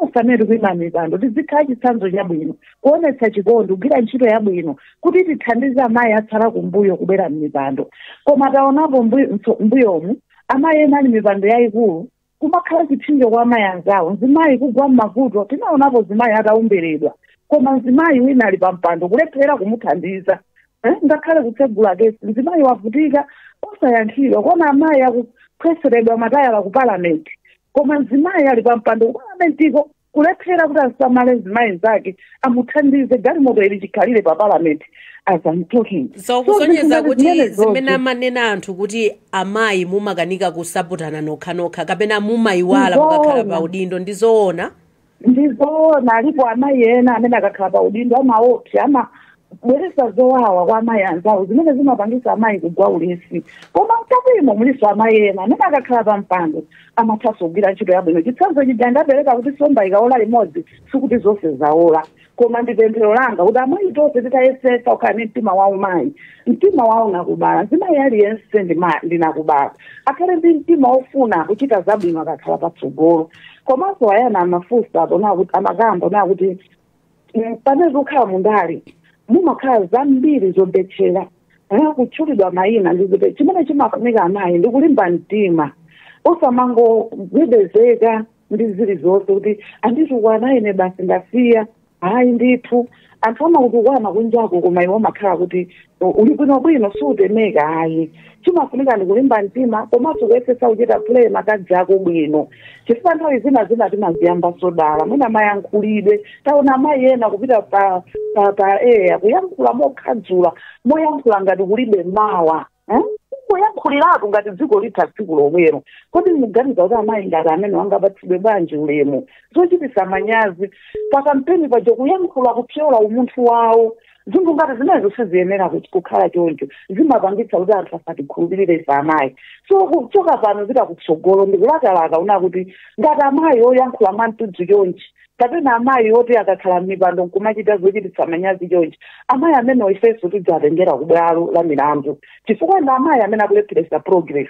Onse amene tikuyima mipando tizikhala chitsanzo chabwino, kuonetsa chikondi, kugwira ntchito yabwino kuti tithandize amayi atsala kumbuyo kubwera m'mipando. Koma taonapo mbuyomu amayi ena ali mipando yayikulu kumakhala chipsinjo kwa amayi anzawo, mzimayi kugwa m'mavuto. Tinaonapo zimayi atawumberedwa, koma mzimayi wina ali pampando kulephera kumuthandiza, ngakhale kutsegula kesi. Mzimayi wavutika osayankhidwa. Koma amayi Kuphweseredwa matayala ku Palamenti, koma mzimayi ali pa mpando ku Palamentiko kulephera kuti asamale mzimayi zake, amuthandize. Galimoto ili chikhalire pa Palamenti as I'm talking. So kusonyeza zinthu kuti zimenezozo. Zimene amanena anthu kuti amayi mumakanika kusapotana nokhanokha kapena mumayiwala mukakhala pa udindo, ndi zoona? Ndizoona. Alipo amayi ena amene akakhala pa udindo amaopsa, amabweresa zowawa kwa amayi anzawo, zimene zimapangisa amayi kugwa ulesi. Koma mkatimo muliso amayi ena amene akakhala pa mpando amathanso kugwira ntchito yabwino. Chitsanzo chija ndapereka kuti somba ikaola limodzi, sikuti zonse zaola. Koma ndi pemphero langa kuti amayi tonse titayesetsa kukhala ndi mtima wa umayi, mtima wawo nakubala, mzimayi aliyense ndinakubala, akhale ndi mtima wofuna kuchita zabwino akakhala patsogolo. Komanso ayana amafunsa apo kuti amakamba ona kuti pamene tikukhala mundale mumakhala zambiri zobetchera, kutchulidwa mayina, ndikuti chimene chimafunika amayi ndi kulimba mtima, osamangogwedezeka ndi zilizonse kuti anditukwana ine, basi ndasiya. Hayi ndithu, anthu amakutukwana kunjako, koma iwe umakhala kuti uli bwinobwino, sutemeka. Hayi, chimafunika ndi kulimba mtima, komanso kuyesetsa kuchita play ma cards ako bwino, chifukwa nthawi zina zina timaziyamba sodala, mwina mayankhulidwe. Taona amayi ena kupita pa eya kuyankhula mokhadzula, moyankhula ngati kulibe mawa, eh? Kuyankhuliratu ngati dziko litha tsiku lomwero. Kodi muganiza kuti amayi ngati amene wangapatsidwe bwanji ulemu? Zochitisa manyazi. Pa kampeni paja kuyankhula kupyola umunthu wawo, zinthu ngati zimenezo siziyenera kukhala choncho. Zimapangitsa kuti anthu asatikhulupirire ife amayi. So kuchoka pano pita kutsogolo, ndikulakalaka una kuti ngati amayi oyankhula mwamtudzu chonchi, kapena amayi oti akakhala m'mipando nkumachita zochititsa manyazi chonchi, amayi amene ifenso tidzatengera ku bwalo la milandu, chifukwa ndi amayi amene akulepheresa progress.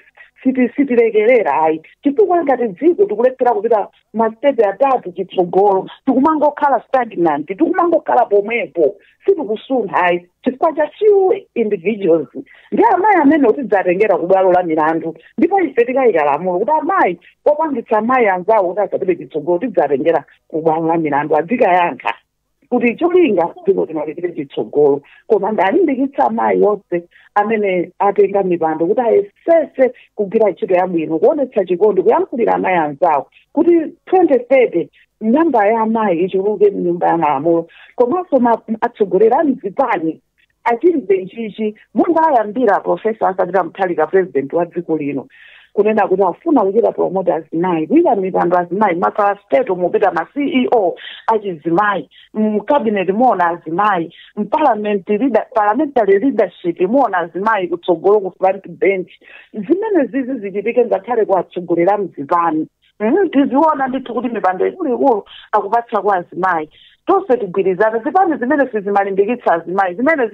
Sitilekerera ayi, chifukwa ngati dziko tikulephera kupita ma steps atatu chitsogolo, tikumangokhala stagnant, tikumangokhala pomwepo, sitikusuntha ayi, chifukwa cha few individuals. Ndi amayi amene tidzatengera ku bwalo la milandu, ndipo ife tikayika lamulo kuti amayi opangitsa amayi anzawo kuti asapite chitsogolo tidzatengera ku bwalo la milandu, adzikayankha, kuti cholinga dziko lino lipite chitsogolo. Koma ndalimbikitsa amayi onse amene atenga mipando kuti ayesese kugwira ntchito yabwino, kuonetsa chikondi, kuyankhulira amayi anzawo, kuti 2030 namba ya amayi ichuluke mnyumba ya malamulo. Komanso atsogoleri a mzipani achimve ichichi, monga ayambira Professor Arthur Peter Mutharika, president wa dziko lino, kunena kuti afuna kuchita promote azimayi, kuyika mipando azimayi, ma parastatal mupita ma CEO achizimayi, mcabinet muona azimayi, mparliament leader, parliamentary leadership muona azimayi kutsogolo ku front bench. Zimene zizi zichitike ngakhale ku atsogoleri a mzipani. Tiziona ndithu kuti mipando ikuluikulu akupatsa kwa azimayi. Tonse tigwirizane. Zipani zimene sizimalimbikitsa azimayi, zimene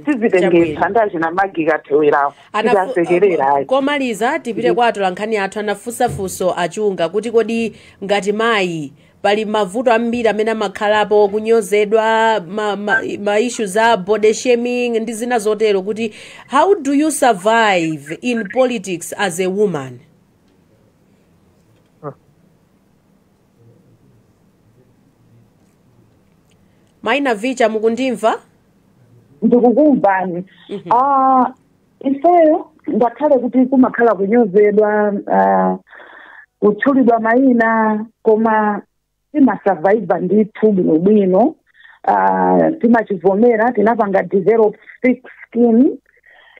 sizitengetsa ndi achina magika thewerawo, tizasekerera ayi. Komaliza, tipite kwa atolankhani athu. Anafunsafunso achunga kuti kodi ngati mayi pali mavuto ambiri amene amakhalapo, kunyozedwa, ma issues a body shaming ndi zina zotero, kuti how do you survive in politics as a woman? Mayi Navicha, mukundimva? Ndikukumvani. Ah, ifeyo ngakhale kuti kumakhala kunyozedwa, kutchulidwa mayina, koma timasurvive ndithu bwinobwino. Timachivomera, tinapanga develop thick skin.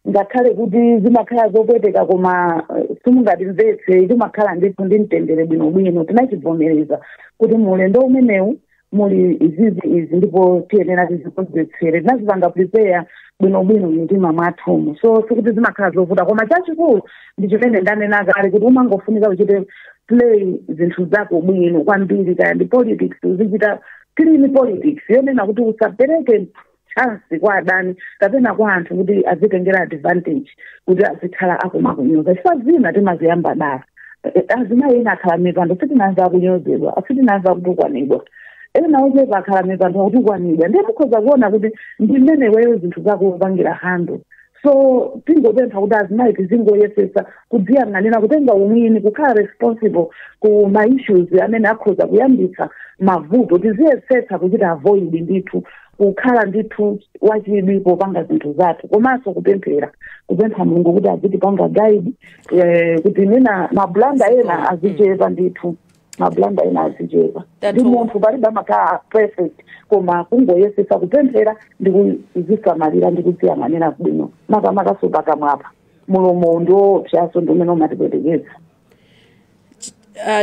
Ngakhale kuti zimakhala zopweteka, koma simungatimvetse, timakhala ndithu ndi mtendere bwinobwino. Tinachivomereza kuti mulendo umenewu muli izizi izi, ndipo tiyenera tizikonzetsere. Tinazipanga prepare bwinobwino mmitima mwathumu. So sikuti zimakhala zovuta, koma chachikulu ndi chimene ndanena kale kuti umangofunika uchite play zinthu zako bwino kwambiri. Kaya ndi politics, uzichita clean politics yonena kuti usapereke chance kwa adani kapena kwa anthu kuti azitengera advantage kuti azikhala akumakunyoza, chifukwa zina timaziyamba dala. Azimayi ena akhala mipando, sitinamva akunyozedwa, sitinamva akutukwanidwa. Ena ochepa akhala mipando, akutukwanidwa. Ndiye mukhoza kuona kuti ndi mmene iweyo zinthu zako upangira handle. So tingopempha kuti azimayi tizingoyesesa kudziyang'anira, kutenga umwini, kukhala responsible ku ma issues amene akhoza kuyambitsa mavuto. Tiziyesetsa kuchita avoid ndithu. Kukhala ndithu wachidwi popanga zinthu zathu, komanso kupemphera, kupempha Mulungu kuti azitipanga guide, kuti nina mablunder ena azichepa ndithu, mablunder ena azichepa. Ndi munthu, palibe amakhala perfect, koma kungoyesesa kupemphera ndi kuzisamalira ndi kuziyang'anira bwino, makamakaso pakamwapa, mulomo ndiwoopsaso, ndi umene umatipwetekeza.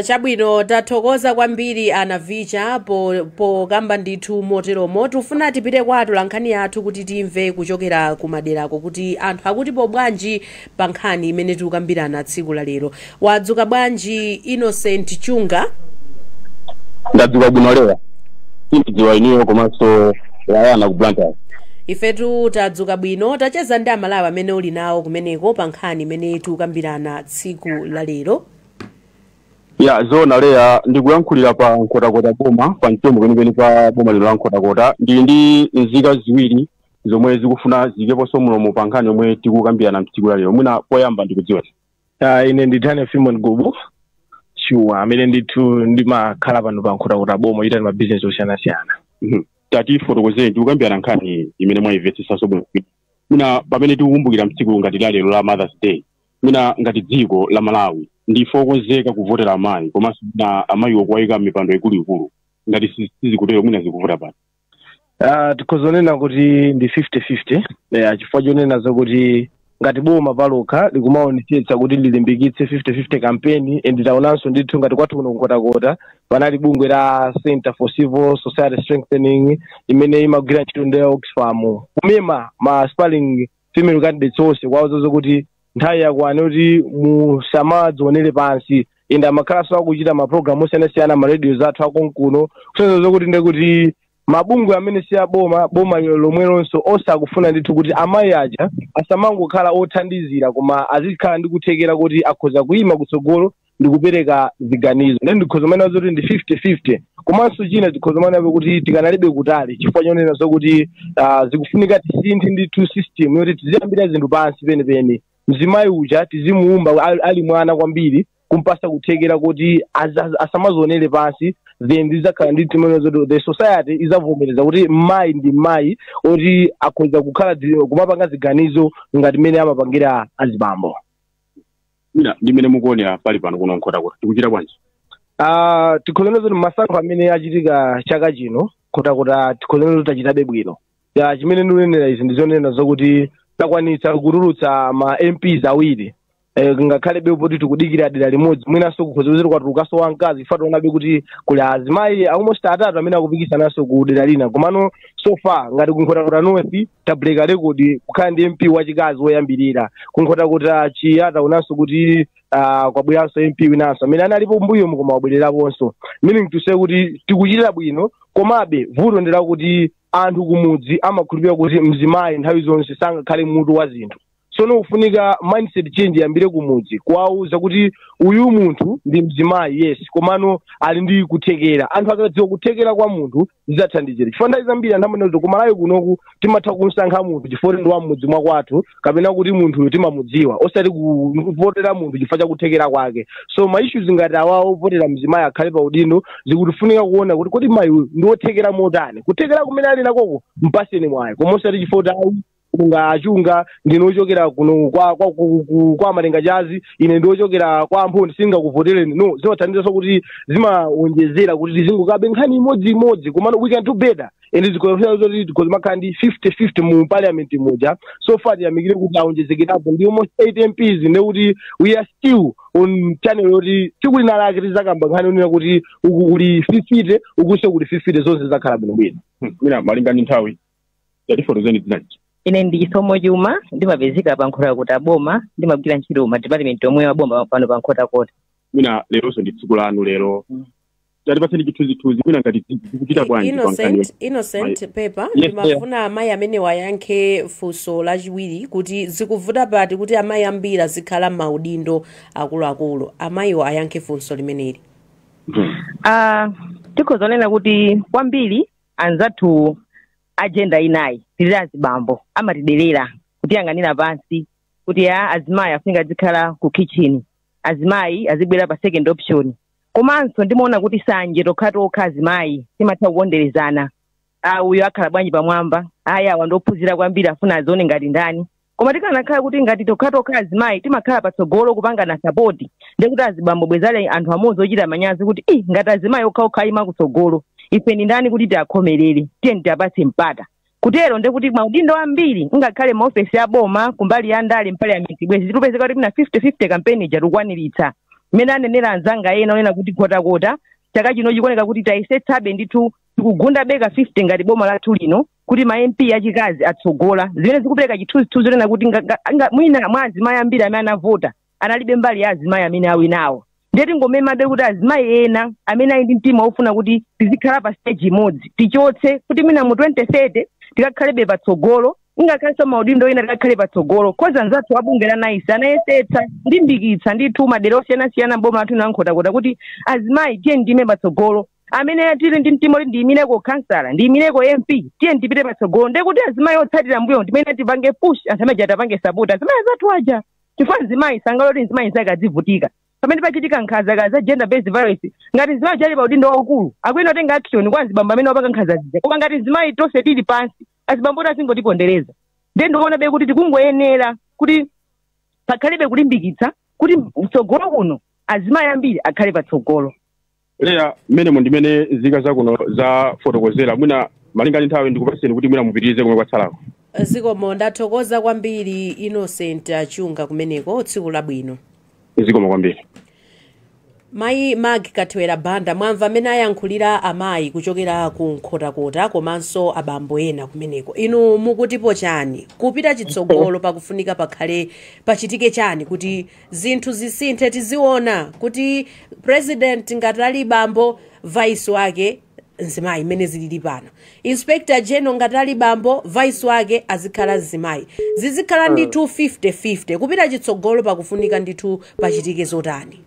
Chabwino, tathokoza kwambiri Anavicha pokamba ndithu moteromo. Tifuna tipite kwathu la nkhani yathu kuti timve kuchokera kumaderako kuti anthu akutipo bwanji pa nkhani imene tikukambirana tsiku la lero. Wadzuka bwanji, Innocent Chunga? Ndadzuka bwino lewa, sindidziwa iniyo komanso Layana ku Blantyre. Ifetu tadzuka bwino. Tacheza ndi Amalawi amene uli nawo kumeneko pa nkhani imene tikukambirana tsiku la lero. Ya, zona leya, ndikuyankhulira pa Nkhotakota boma, pa mchombo kwenikweni pa boma lino la Nkhotakota. Ndili ndi nzika ziwiri zomwe zikufuna zikeponso mulomo pa nkhani yomwe tikukambirana mtsiku la lero. Mwina poyamba ndikudziwa? Ine ndi Daniel Simon Gubu shuwa, amene ndithu ndimakhala pano pa Nkhotakota boma, ita ma business osiyanasiyana. Tatifotokozeni, tikukambirana nkhani imene mwayimvetsetsanso bwino. Mwina pamene tikukumbukira mtsiku ngati la lero la Mothers Day, mwina ngati dziko la Malawi ndife okonzeka kuvotera amayi, komanso mwina amayiwo kuwayika mipando ikuluikulu? Ngati sizikutero, mwina zikuvuta pano? Tikhozonena kuti ndi 50-50, chifukwa chonena zokuti ngati boma palokha likumaonetsetsa kuti lilimbikitse 50-50 campaign, and taonanso ndithu ngati kwathu kuno Kunkhotakota panali bungwe la Center for Civil Society Strengthening imene imagwira ntchito ndi Oxfam kumema ma aspiring female candidates onse, kwauza zokuti nthawi yakwana kuti musamadzionere pansi, and amakhalanso akuchita mapulogalamu osiyanasiyana ma radio zathu akonkuno, kusonyeza zokuti ndekuti mabungwe amene si aboma, boma lomwelonso osakufuna ndithu kuti amayi aja asamangokhala othandizira, koma azikhala ndi kuthekera kuti akhoza kuyima kutsogolo ndi kupereka ziganizo. Then ndikhoza manena zoti ndi 50-50. Komanso china tikhoza manenapo kuti tikanalibe kutali, chifukwa chonena zokuti zikufunika tisinthe ndithu system yoti tiziyambira zinthu pansi penipeni. Mzimayi uja tizimuumba ali mwana kwambiri, kumpasa kuthekera kuti asamazionere pansi, then zizakhala ndi timene zoti the society izavomereza kuti mayi ndi mayi oti akhoza kukhala kumapanga ziganizo ngati mmene amapangira azibambo. Mwina ndimene mukuonera pali pano kuno Nkhotakota, tikuchita bwanji? Tikhozana zoti masankho amene achitika chaka chino, Nkhotakota tikhozana zoti tachitabe bwino. Ya, chimene ndikunenera izi ndizonena zokuti takwanitsa kutulutsa ma MPs awiri, ngakhale bepo poti tikudikira dera limodzi, mwinanso kukhoza kuti kwatulukanso wamkazi. Ifa tionabe kuti kuli azimayi almost atatu amene akupikisananso ku dera lina, komano so far ngati kuNkhotakota North tabreka record kukhala ndi MP wachikazi woyambirira. KuNkhotakota Chiya taonanso kuti kwabweranso MP winanso amene analipo mbuyomu koma wabwereraponso, meaning to say kuti tikuchitira bwino. Komabe vuto ndi lakuti anthu kumudzi amakhulupirira kuti mzimayi nthawi zonse sangakhale mutu wa zinthu. Sono kufunika mindset change yambire kumudzi, kuwauza kuti uyu munthu ndi mzimayi, yes, komano ali ndi kuthekera. Anthu akadziwa kuthekera kwa munthu zidzathandizira, chifukwa nthawi zambiri anthu amanena kuti kumalawi kunoku timatha kumsankha munthu chifukwa kuti ndi wa mmudzi mwakwathu, kapena kuti munthuyo timamudziwa, osati kuvotera munthu chifukwa cha kuthekera kwake. So ma issues ngati awawo ovotera mzimayi akhale pa udindo, zikutifunika kuona kuti kodi mayi uyu ndi wothekera motani, kuthekera kumene ali nakoko mpaseni mwayi, koma osati chifukwa kuti ayi, unga achunga ndinochokera kuno kwa Malenga Chazi, ine ndiochokera kwa Amphoni, singakuvotereni. No, zimathandizanso kuti zimawonjezera kuti tizingokabe nkhani imodzimodzi, komano we can do better, and zikufuna zoti tikozimakhala ndi 50-50 mu parliament muja. So far tiyamikire kuti awonjezekerapo ndi almost 8 MPs, ndekuti we are still on channel yoti tsiku lina lake tizakamba nkhani yonena kuti uku kuli 50, ukunso kuli 50, zonse zakhala bwinobwino. Mwina malinga ndi nthawi, tatifotokozeni dzinachi. Ine ndi Chisomo Chuma, ndimapezeka pa Nkhotakota boma, ndimagwira ntchito ma department omwe wa boma pano pa Nkhotakota. Mwina leronso ndi tsiku lanu lero, tatipatseni chithunzithunzi, mwina ngati zikuchita bwanji pa nkhani Innocent, Innocent Pepa. Yes. Ndimafuna amayi amene wayankhe funso lachiwiri kuti zikuvuta pati kuti amayi ambiri azikhala m'maudindo akuluakulu. Amayiwo ayankhe funso limeneli. Tikhozonena kuti kwambiri anzathu a gender inayi, tili azibambo, amatidelera, kutiyang'anira pansi kuti ya azimayi afunika azikhala ku kitchen, azimayi azibwera pa second option. Komanso ndimaona kuti sanje tokhatokha azimayi timatha kuponderezana. A, uyo akhala bwanji pamwamba? Aya, awa ndophunzira kwambiri, afuna azione ngati ndani. Koma tikanakhala kuti ngati tokhatokha azimayi timakhala patsogolo kupangana support, ndekuti azibambo bwezale anthu amodzi ochita manyazi kuti i ngati azimayi okhaokha ayima kutsogolo, ife ndi ndani kuti tiakhomerere? Tiye tiapatse mpata. Kutero ndekuti maudindo ambiri, ngakhale maofesi aboma, kumbali ya ndale, mpaliamenti, bwezi tikupezeka kuti mina 50-50 campaign ija tikukwaniritsa. Mmene anenera anzanga ena onena kuti Nkhotakota chaka chino chikuoneka kuti tayesetsabe ndithu, tikugunda beka 50 ngati boma lathu lino kuti ma MP achikazi atsogola, zimene zikupereka chithunzithunzi onena kuti mwina mwa azimayi ambiri amene anavota analibe mbali ya azimayi amene awinawo. Ndiye tingomemabe kuti azimayi ena amene ali ndi mtima wofuna kuti tizikhala pa stage imodzi, tichotse kuti mwina mu 2030 tikakhalebe patsogolo, ingakhalenso maudindo ena tikakhale patsogolo, 'cause anzathu abunge la NICE anayesetsa kulimbikitsa ndithu madera osiyanasiyana mboma lathu la Nkhotakota kuti azimayi tiye ndime patsogolo. Amene tili ndi mtima kuti ndiyimireko kansala, ndiyimireko MP, tiye ndipite patsogolo. Ndiye kuti azimayi otsatira mbuyo ndimene tipange push anthu amene atapange support azimayi azathu aja, chifukwa mzimayi sangaloti mzimayi zake adzivutika pamene pachitika nkhanza za gender based violence. Ngati mzimayi chali pa udindo waukulu, akuyenera kutenga action kwa azibambo amene wapanga nkhanza zija, koma ngati mzimayi tonse tili pansi, azibambo oti azingotipondereza. Ndiye ndikuona be kuti tikungoyenera kuti pakhalibe kulimbikitsa kuti mtsogolo kuno azimayi ambiri akhale patsogolo. Leya, mmenemo ndimene nzika zakuno zafotokozera. Mwina malinga ndi nthawi, ndikupaseni kuti mwina mupitirize komwe kwatsalako. Zikomo, ndathokoza kwambiri, Innocent Achunga kumeneko. Tsiku labwino. Zikomo kwambiri. Mayi Mag Kathewera Banda, mwamva amene ayankhulira amayi kuchokera ku Nkhotakota komanso abambo ena kumeneko. Inu mukutipo chani? Kupita chitsogolo pakufunika pakhale pachitike chani kuti zinthu zisinthe, tiziona kuti president ngati ali bambo, vice wake mzimayi, mmene zilili pano? Inspector General ngati ali bambo, vice wake azikhala mzimayi, zizikhala ndithu 50-50. Kupita chitsogolo pakufunika ndithu pachitike zotani?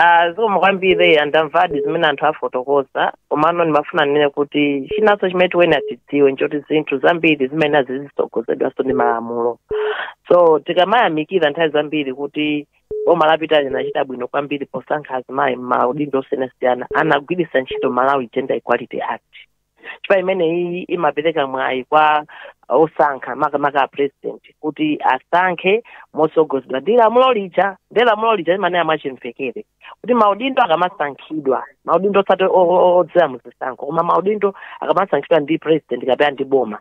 Ah, zikomo kwambiri. Andamvadi zimene anthu afotokoza, komano ndimafuna ndinene kuti chinanso chimene tiwena tidziwe nchoti zinthu zambiri zimene zizitsogozedwanso ndi malamulo. So tikamayamikira nthawi zambiri kuti boma lapita linachita bwino kwambiri posankha azimayi m'maudindo osiyanasiyana, anagwiritsa ntchito Malawi Gender Equality Act, chifukwa imene iyi imapereka mwayi kwa osankha, makamaka a president, kuti asankhe motsogozedwa ndi lamulo lija. Ndi lamulo lija limanena mwachimvekere kuti maudindo akamasankhidwa, maudindo osati odzera muzisankho, koma maudindo akamasankhidwa ndi president kapena ndi boma,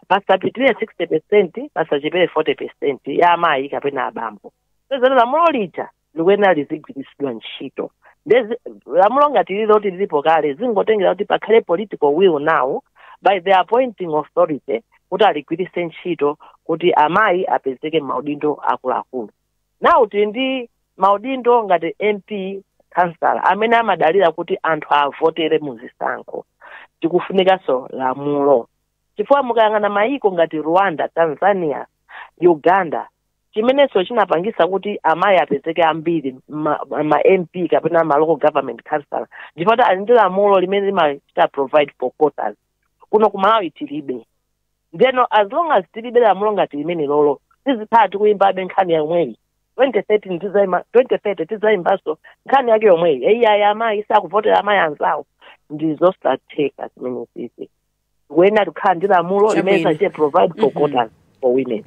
pasapitirire 60%, pasachepere 40% ya amayi kapena abambo. Pezero lamulo lija likuyenera lizigwiritsidwa ntchito. Ndezi lamulo ngati lili loti lilipo kale, zingotengera kuti pakhale political will now by the appointing authority kuti aligwiritse ntchito kuti amayi apezeke m'maudindo akuluakulu. Now tili ndi maudindo ngati MP, kansala, amene amadalira kuti anthu avotere muzisankho. Tikufunikanso lamulo, chifukwa mukayang'ana mayiko ngati Rwanda, Tanzania, Uganda, chimenenso chinapangisa kuti amayi apezeke ambiri ma MP kapena ma local government councillor, ndipo ali ndi lamulo limene limachita provide for quotas. Kuno ku Malawi tilibe. Ndeno as long as tilibe lamulo ngati limene lolo, tizikhala tikuyimbabe nkhani yomweyi. 2013 tizayima, 2030 tizayimbanso nkhani yake yomweyi, eyi amayi sakuvotera amayi anzawo. Ndi zosatheka zimene zizi. Tikuyenera kukhala ndi lamulo limene sachite provide for quotas for women.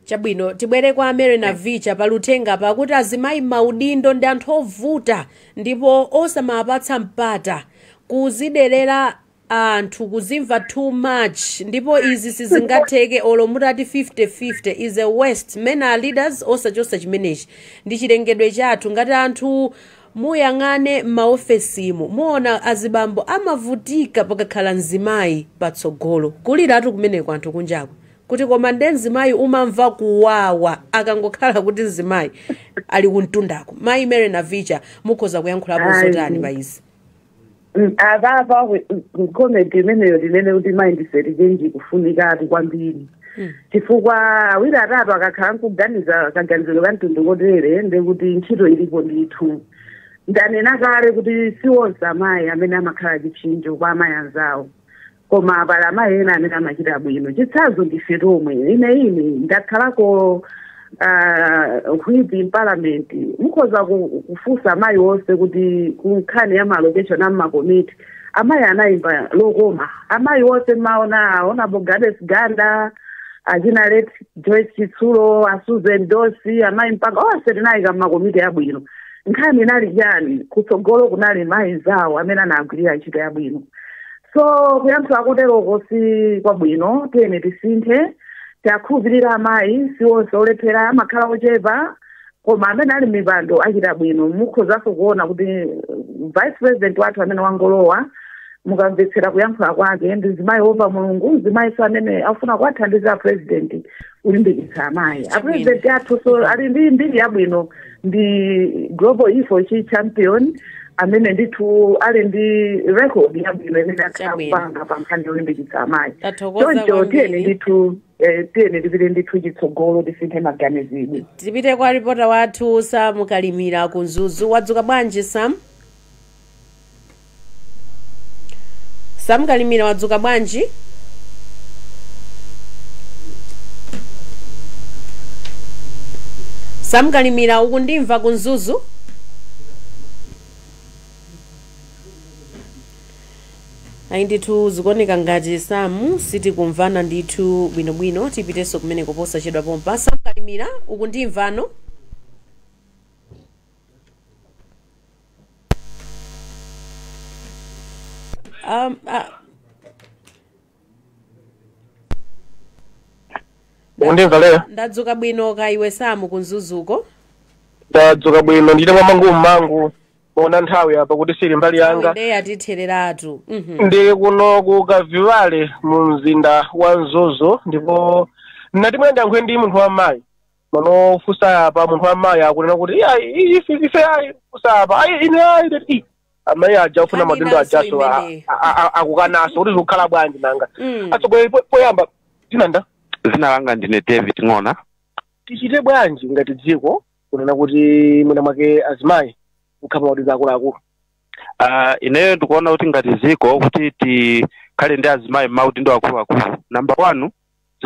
Chabwino, tibwere kwa Mary Navicha. Paluthenga pakuti azimayi maudindo ndi anthu ovuta ndipo osamapatsa mpata, kuziderera anthu, kuzimva too much, ndipo izi sizingatheke olo mutati 50-50 is a waste. Men are leaders, osachosa chimenechi ndi chilengedwe chathu ngati anthu. Muyang'ane m'maofesimu, muona azibambo amavutika pakakhala mzimayi patsogolo, kuliratu kumeneko anthu kunjako kuti koma nde mzimayi umamva kuwawa akangokhala kuti mzimayi ali kumtundako. Mayi Mary Navicha, mukhoza kuyankhulapo zotani pa izi? Apapa comment imeneyo tinene kuti mindset change kufunikatu kwambiri, chifukwa awiri atatu akakhala nkuganiza kaganiziro ka mtundu kotere, ndekuti ntchito ilipo ndithu. Ndanena kale kuti si onse amayi amene amakhala chipsinjo kwa amayi anzawo, koma pali amayi ena amene amachita bwino. Chitsanzo ndife tomwe. Ine ndakhalako whip in parliament. Mukhoza kufunsa amayi onse kuti ku nkhani ya ma allocation a makomiti Amayi anayimba lokoma. Amayi wonse maona Honorable Gladys Ganda, achina late Joyce Chitsulo, a Susan Dossi, amayi mpaka onse tinayika mmakomiti abwino. Nkhani inali chani? Kutsogolo kunali mayi zawo amene anagwirira ntchito yabwino. So kuyankhula kuteroko si kwabwino. Tiyeni tisinthe, tiakhulupirira amayi, si onse olephera, amakhala ochepa, koma amene ali mipando achita bwino. Mukhozanso kuona kuti vice president wathu amene wangolowa, mukamvetsera kuyankhula kwake, ndi mzimayi wopa Mulungu, mzimayiso amene afuna kuwathandiza president kulimbikitsa amayi. Apresident athu so ali ndi mbiri yabwino, ndi global HeForShe champion amene ndithu ali ndi record yabwino imene akhala kupanga pa nkhani yolimbikitsa amayi. Tathokoza Choncho tiyeni kwambiri. ndithu, tiyeni tipite ndithu chitsogolo, tisinthe maganizidwe. Tipite kwa ripota wathu Sam Kalimira ku Mzuzu. Wadzuka bwanji, Sam? Sam Kalimira, wadzuka bwanji? Sam Kalimira, ukundimva ku Mzuzu? Ayi ndithu, zikuoneka ngati Sam sitikumvana ndithu bwinobwino. Tipitenso kumene kuposa chedwa pompa. Sam Kalimira, ukundimvano? Ukundimva leyo? Ndadzuka bwino, kaiwe Sam ku Mzuzuko? Ndadzuka bwino. Ndite mwa mangu mmangu ona nthawi apa kuti sili mbali yanga. Nde yatithereratu. Ndili kuno ku Kavivale mu mzinda wa Mzuzu, ndipo ndinati mwina ndiyankhule ndi munthu wamayi mano. Fusa apa, munthu wamayi akunena kuti iyayi, ife ayi. Fusa apa, ayi, ine ayi. Ndati, "Ii, amayi aja ofuna Nkhani madindo inanso ajaso imeneyi. akukanaso kuti zikukhala bwanji nanga?" Atsogoleri, poyamba tinanda Zina langa ndine David Ng'ona. Tichite bwanji ngati dziko kunena kuti mwina mwake azimayi kukhala maudindo akuluakulu? Ineyo ndikuona kuti ngati dziko, kuti tikhale ndi azimayi maudindo akuluakulu, number one,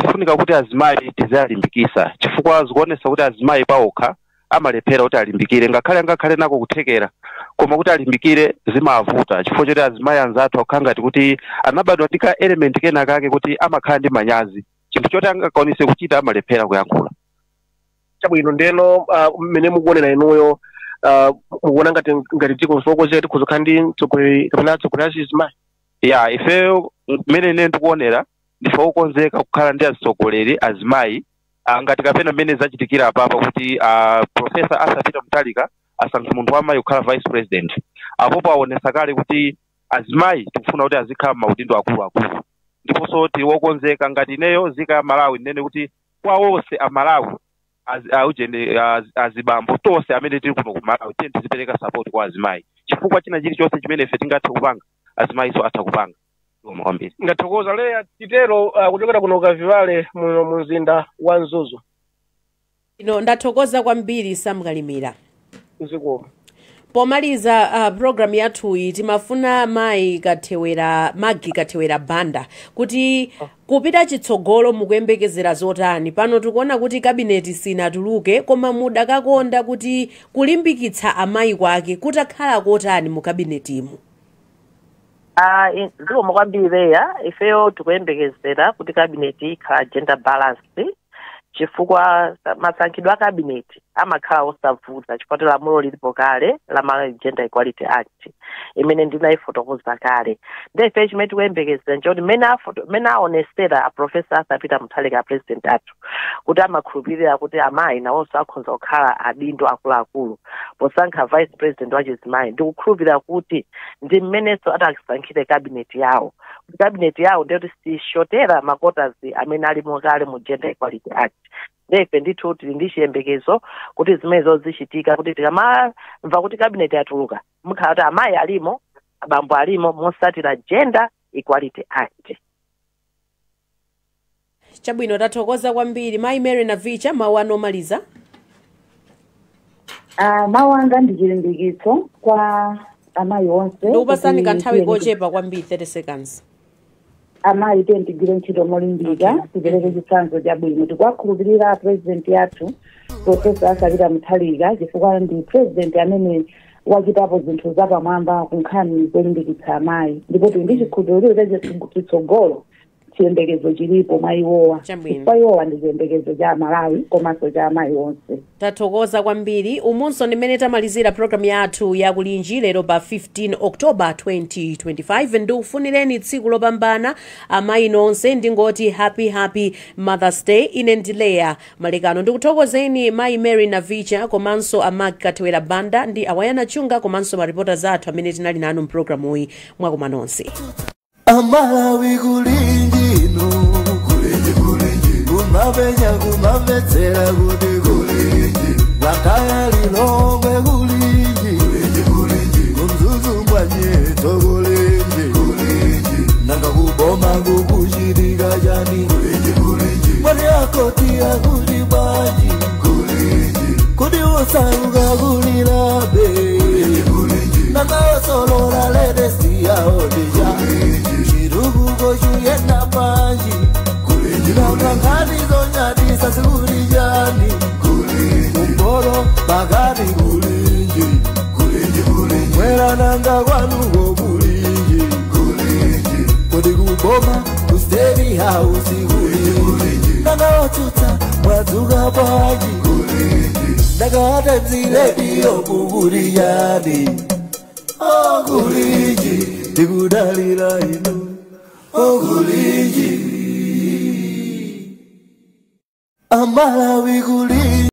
zifunika kuti azimayi tizalimbikisa, chifukwa zikuonesa kuti azimayi paokha amalephera kuti alimbikire, ngakhale angakhale nako kuthekera, koma kuti alimbikire zimavuta, chifukwa choti azimayi anzathu akukhala ngati kuti anabadwa ndi ka element kena kake kuti amakhala ndi manyazi. Chinthu choti angakwanise kuchita, amalephera kuyankhula. Chabwino. Ndeno mmene mukuonera inuyo, mukuona ngati dziko mfokozera tikhoza kukhala ndi mtsogoleri kapena atsogoleri azizimayi? Ya, ifeyo mmene ine ndikuonera, ndife okonzeka kukhala ndi atsogoleri azimayi, ngati kapena mmene zachitikira apapa kuti Professor Arthur Peter Mutharika asankha munthu wamayi kukhala vice president. Apopo aonesa kale kuti azimayi tikufuna kuti azikhala m'maudindo akuluakulu, ndiponso tili wokonzeka. Ngati ineyo nzika ya Malawi, ndinene kuti kwa onse Amalawi, aujene azibambo tonse amene tili kuno ku Malawi, tiye tizipereka support kwa azimayi, chifukwa china chilichonse chimene ife tingathe kupanga, azimayiso atha kupanga. Zikomo kwambiri. Ndathokoza Leya. Titero kuchokera kuno Kavivale muno mu mzinda wa Mzuzu. Ino ndathokoza kwambiri, Sam Kalimira. Zikomo. Pomaliza program yathuyi, timafuna mayi Kathewera, Magi Kathewera Banda, kuti kupita chitsogolo mukuyembekezera zotani? Pano tikuona kuti kabineti sinatuluke, koma mudakakonda kuti kulimbikitsa amayi kwake kutakhala kotani mu kabinetimu? Zikomo kwambiri Leya. Ifeyo tikuyembekezera kuti kabineti ikhala gender balance, chifukwa masankhidwe a kabineti amakhala osavuta, chifukwa lamulo lilipo kale la ma Gender Equality Act imene ndinayifotokoza kale. Ndiye ife chimene tikuyembekezera nchoti mmene aonesera a Professor Arthur Peter Mutharika, president athu, kuti amakhulupirira kuti amayi nawonso akhoza kukhala adindo akuluakulu posankha vice president wachizimayi, ndikukhulupirira kuti ndi mmenenso atasankhire kabineti yawo, kuti kabineti yawo ndiye kuti sishotera ma quotas amene alimo kale mu Gender Equality Act. Ndiye ndithu tili ndi chiyembekezo kuti zimenezo zichitika, kuti tikamamva kuti kabineti yatuluka, mukhala kuti amayi alimo, abambo alimo, mosatira Gender Equality Act. Chabwino, tathokoza kwambiri. Mayi Mary Navicha, mawu anu omaliza. Mawu anga ndi chilimbikitso kwa amayi onse. Ndikupasani kuti kanthawi tiyeni kochepa kwambiri, 30 seconds. Amayi, tiye tigwire ntchito molimbika, tipereke chitsanzo chabwino. Tikuwakhulupirira president yathu, Professor Arthur Peter Mutharika, chifukwa ndi president amene Wachitapo zinthu zapamwamba ku nkhani zolimbikitsa amayi, ndipo tili ndi chikhulupiriro cha chitsogolo, chiyembekezo chilipo mwa iwowa, chifukwa iwowa ndi chiyembekezo cha Malawi komanso cha amayi onse. Tathokoza kwambiri. Umunso ndimene tamalizira programu yathu ya Kulinji lero pa 15 October 2025. Ndikufunireni tsiku lopambana amayi nonse, ndingoti happy, happy Mother's Day. Ine ndileya Malekano, ndikuthokozeni mayi Mary Navicha komanso amak Kathewera Banda ndi Awayana Chunga komanso maripota athu amene tinali nanu mpulogalamuyi. Mwakoma nonse. Amalawi kulinjino, kulinji kulinji, kumapenya kumamvetsera kuti kulinji, Blantyre, Lilongwe kulinji, kulinji kulinji, kuMzuzu mwanyeto kulinji, kulinji, nanga kuboma kukuchitika chani, kulinji kulinji, mwani akoti akuli bwanji, kulinji, kuti usauka kulilabe, kulinji kulinji, nanga osolola ledesi yaodija, chirukuko chuyenda panji, nanga nkhani zonyadisa sikulijani, kumporo pakati kulinji, mwera nanga kwanuko kulinji, kodi kuboma ku State House kulinji, nanga otsutsa mwadzuka bwanji, nanga atemzilediyo kukuliyani, okulinji tikudalira inu, okulinji, Amalawi kulinji.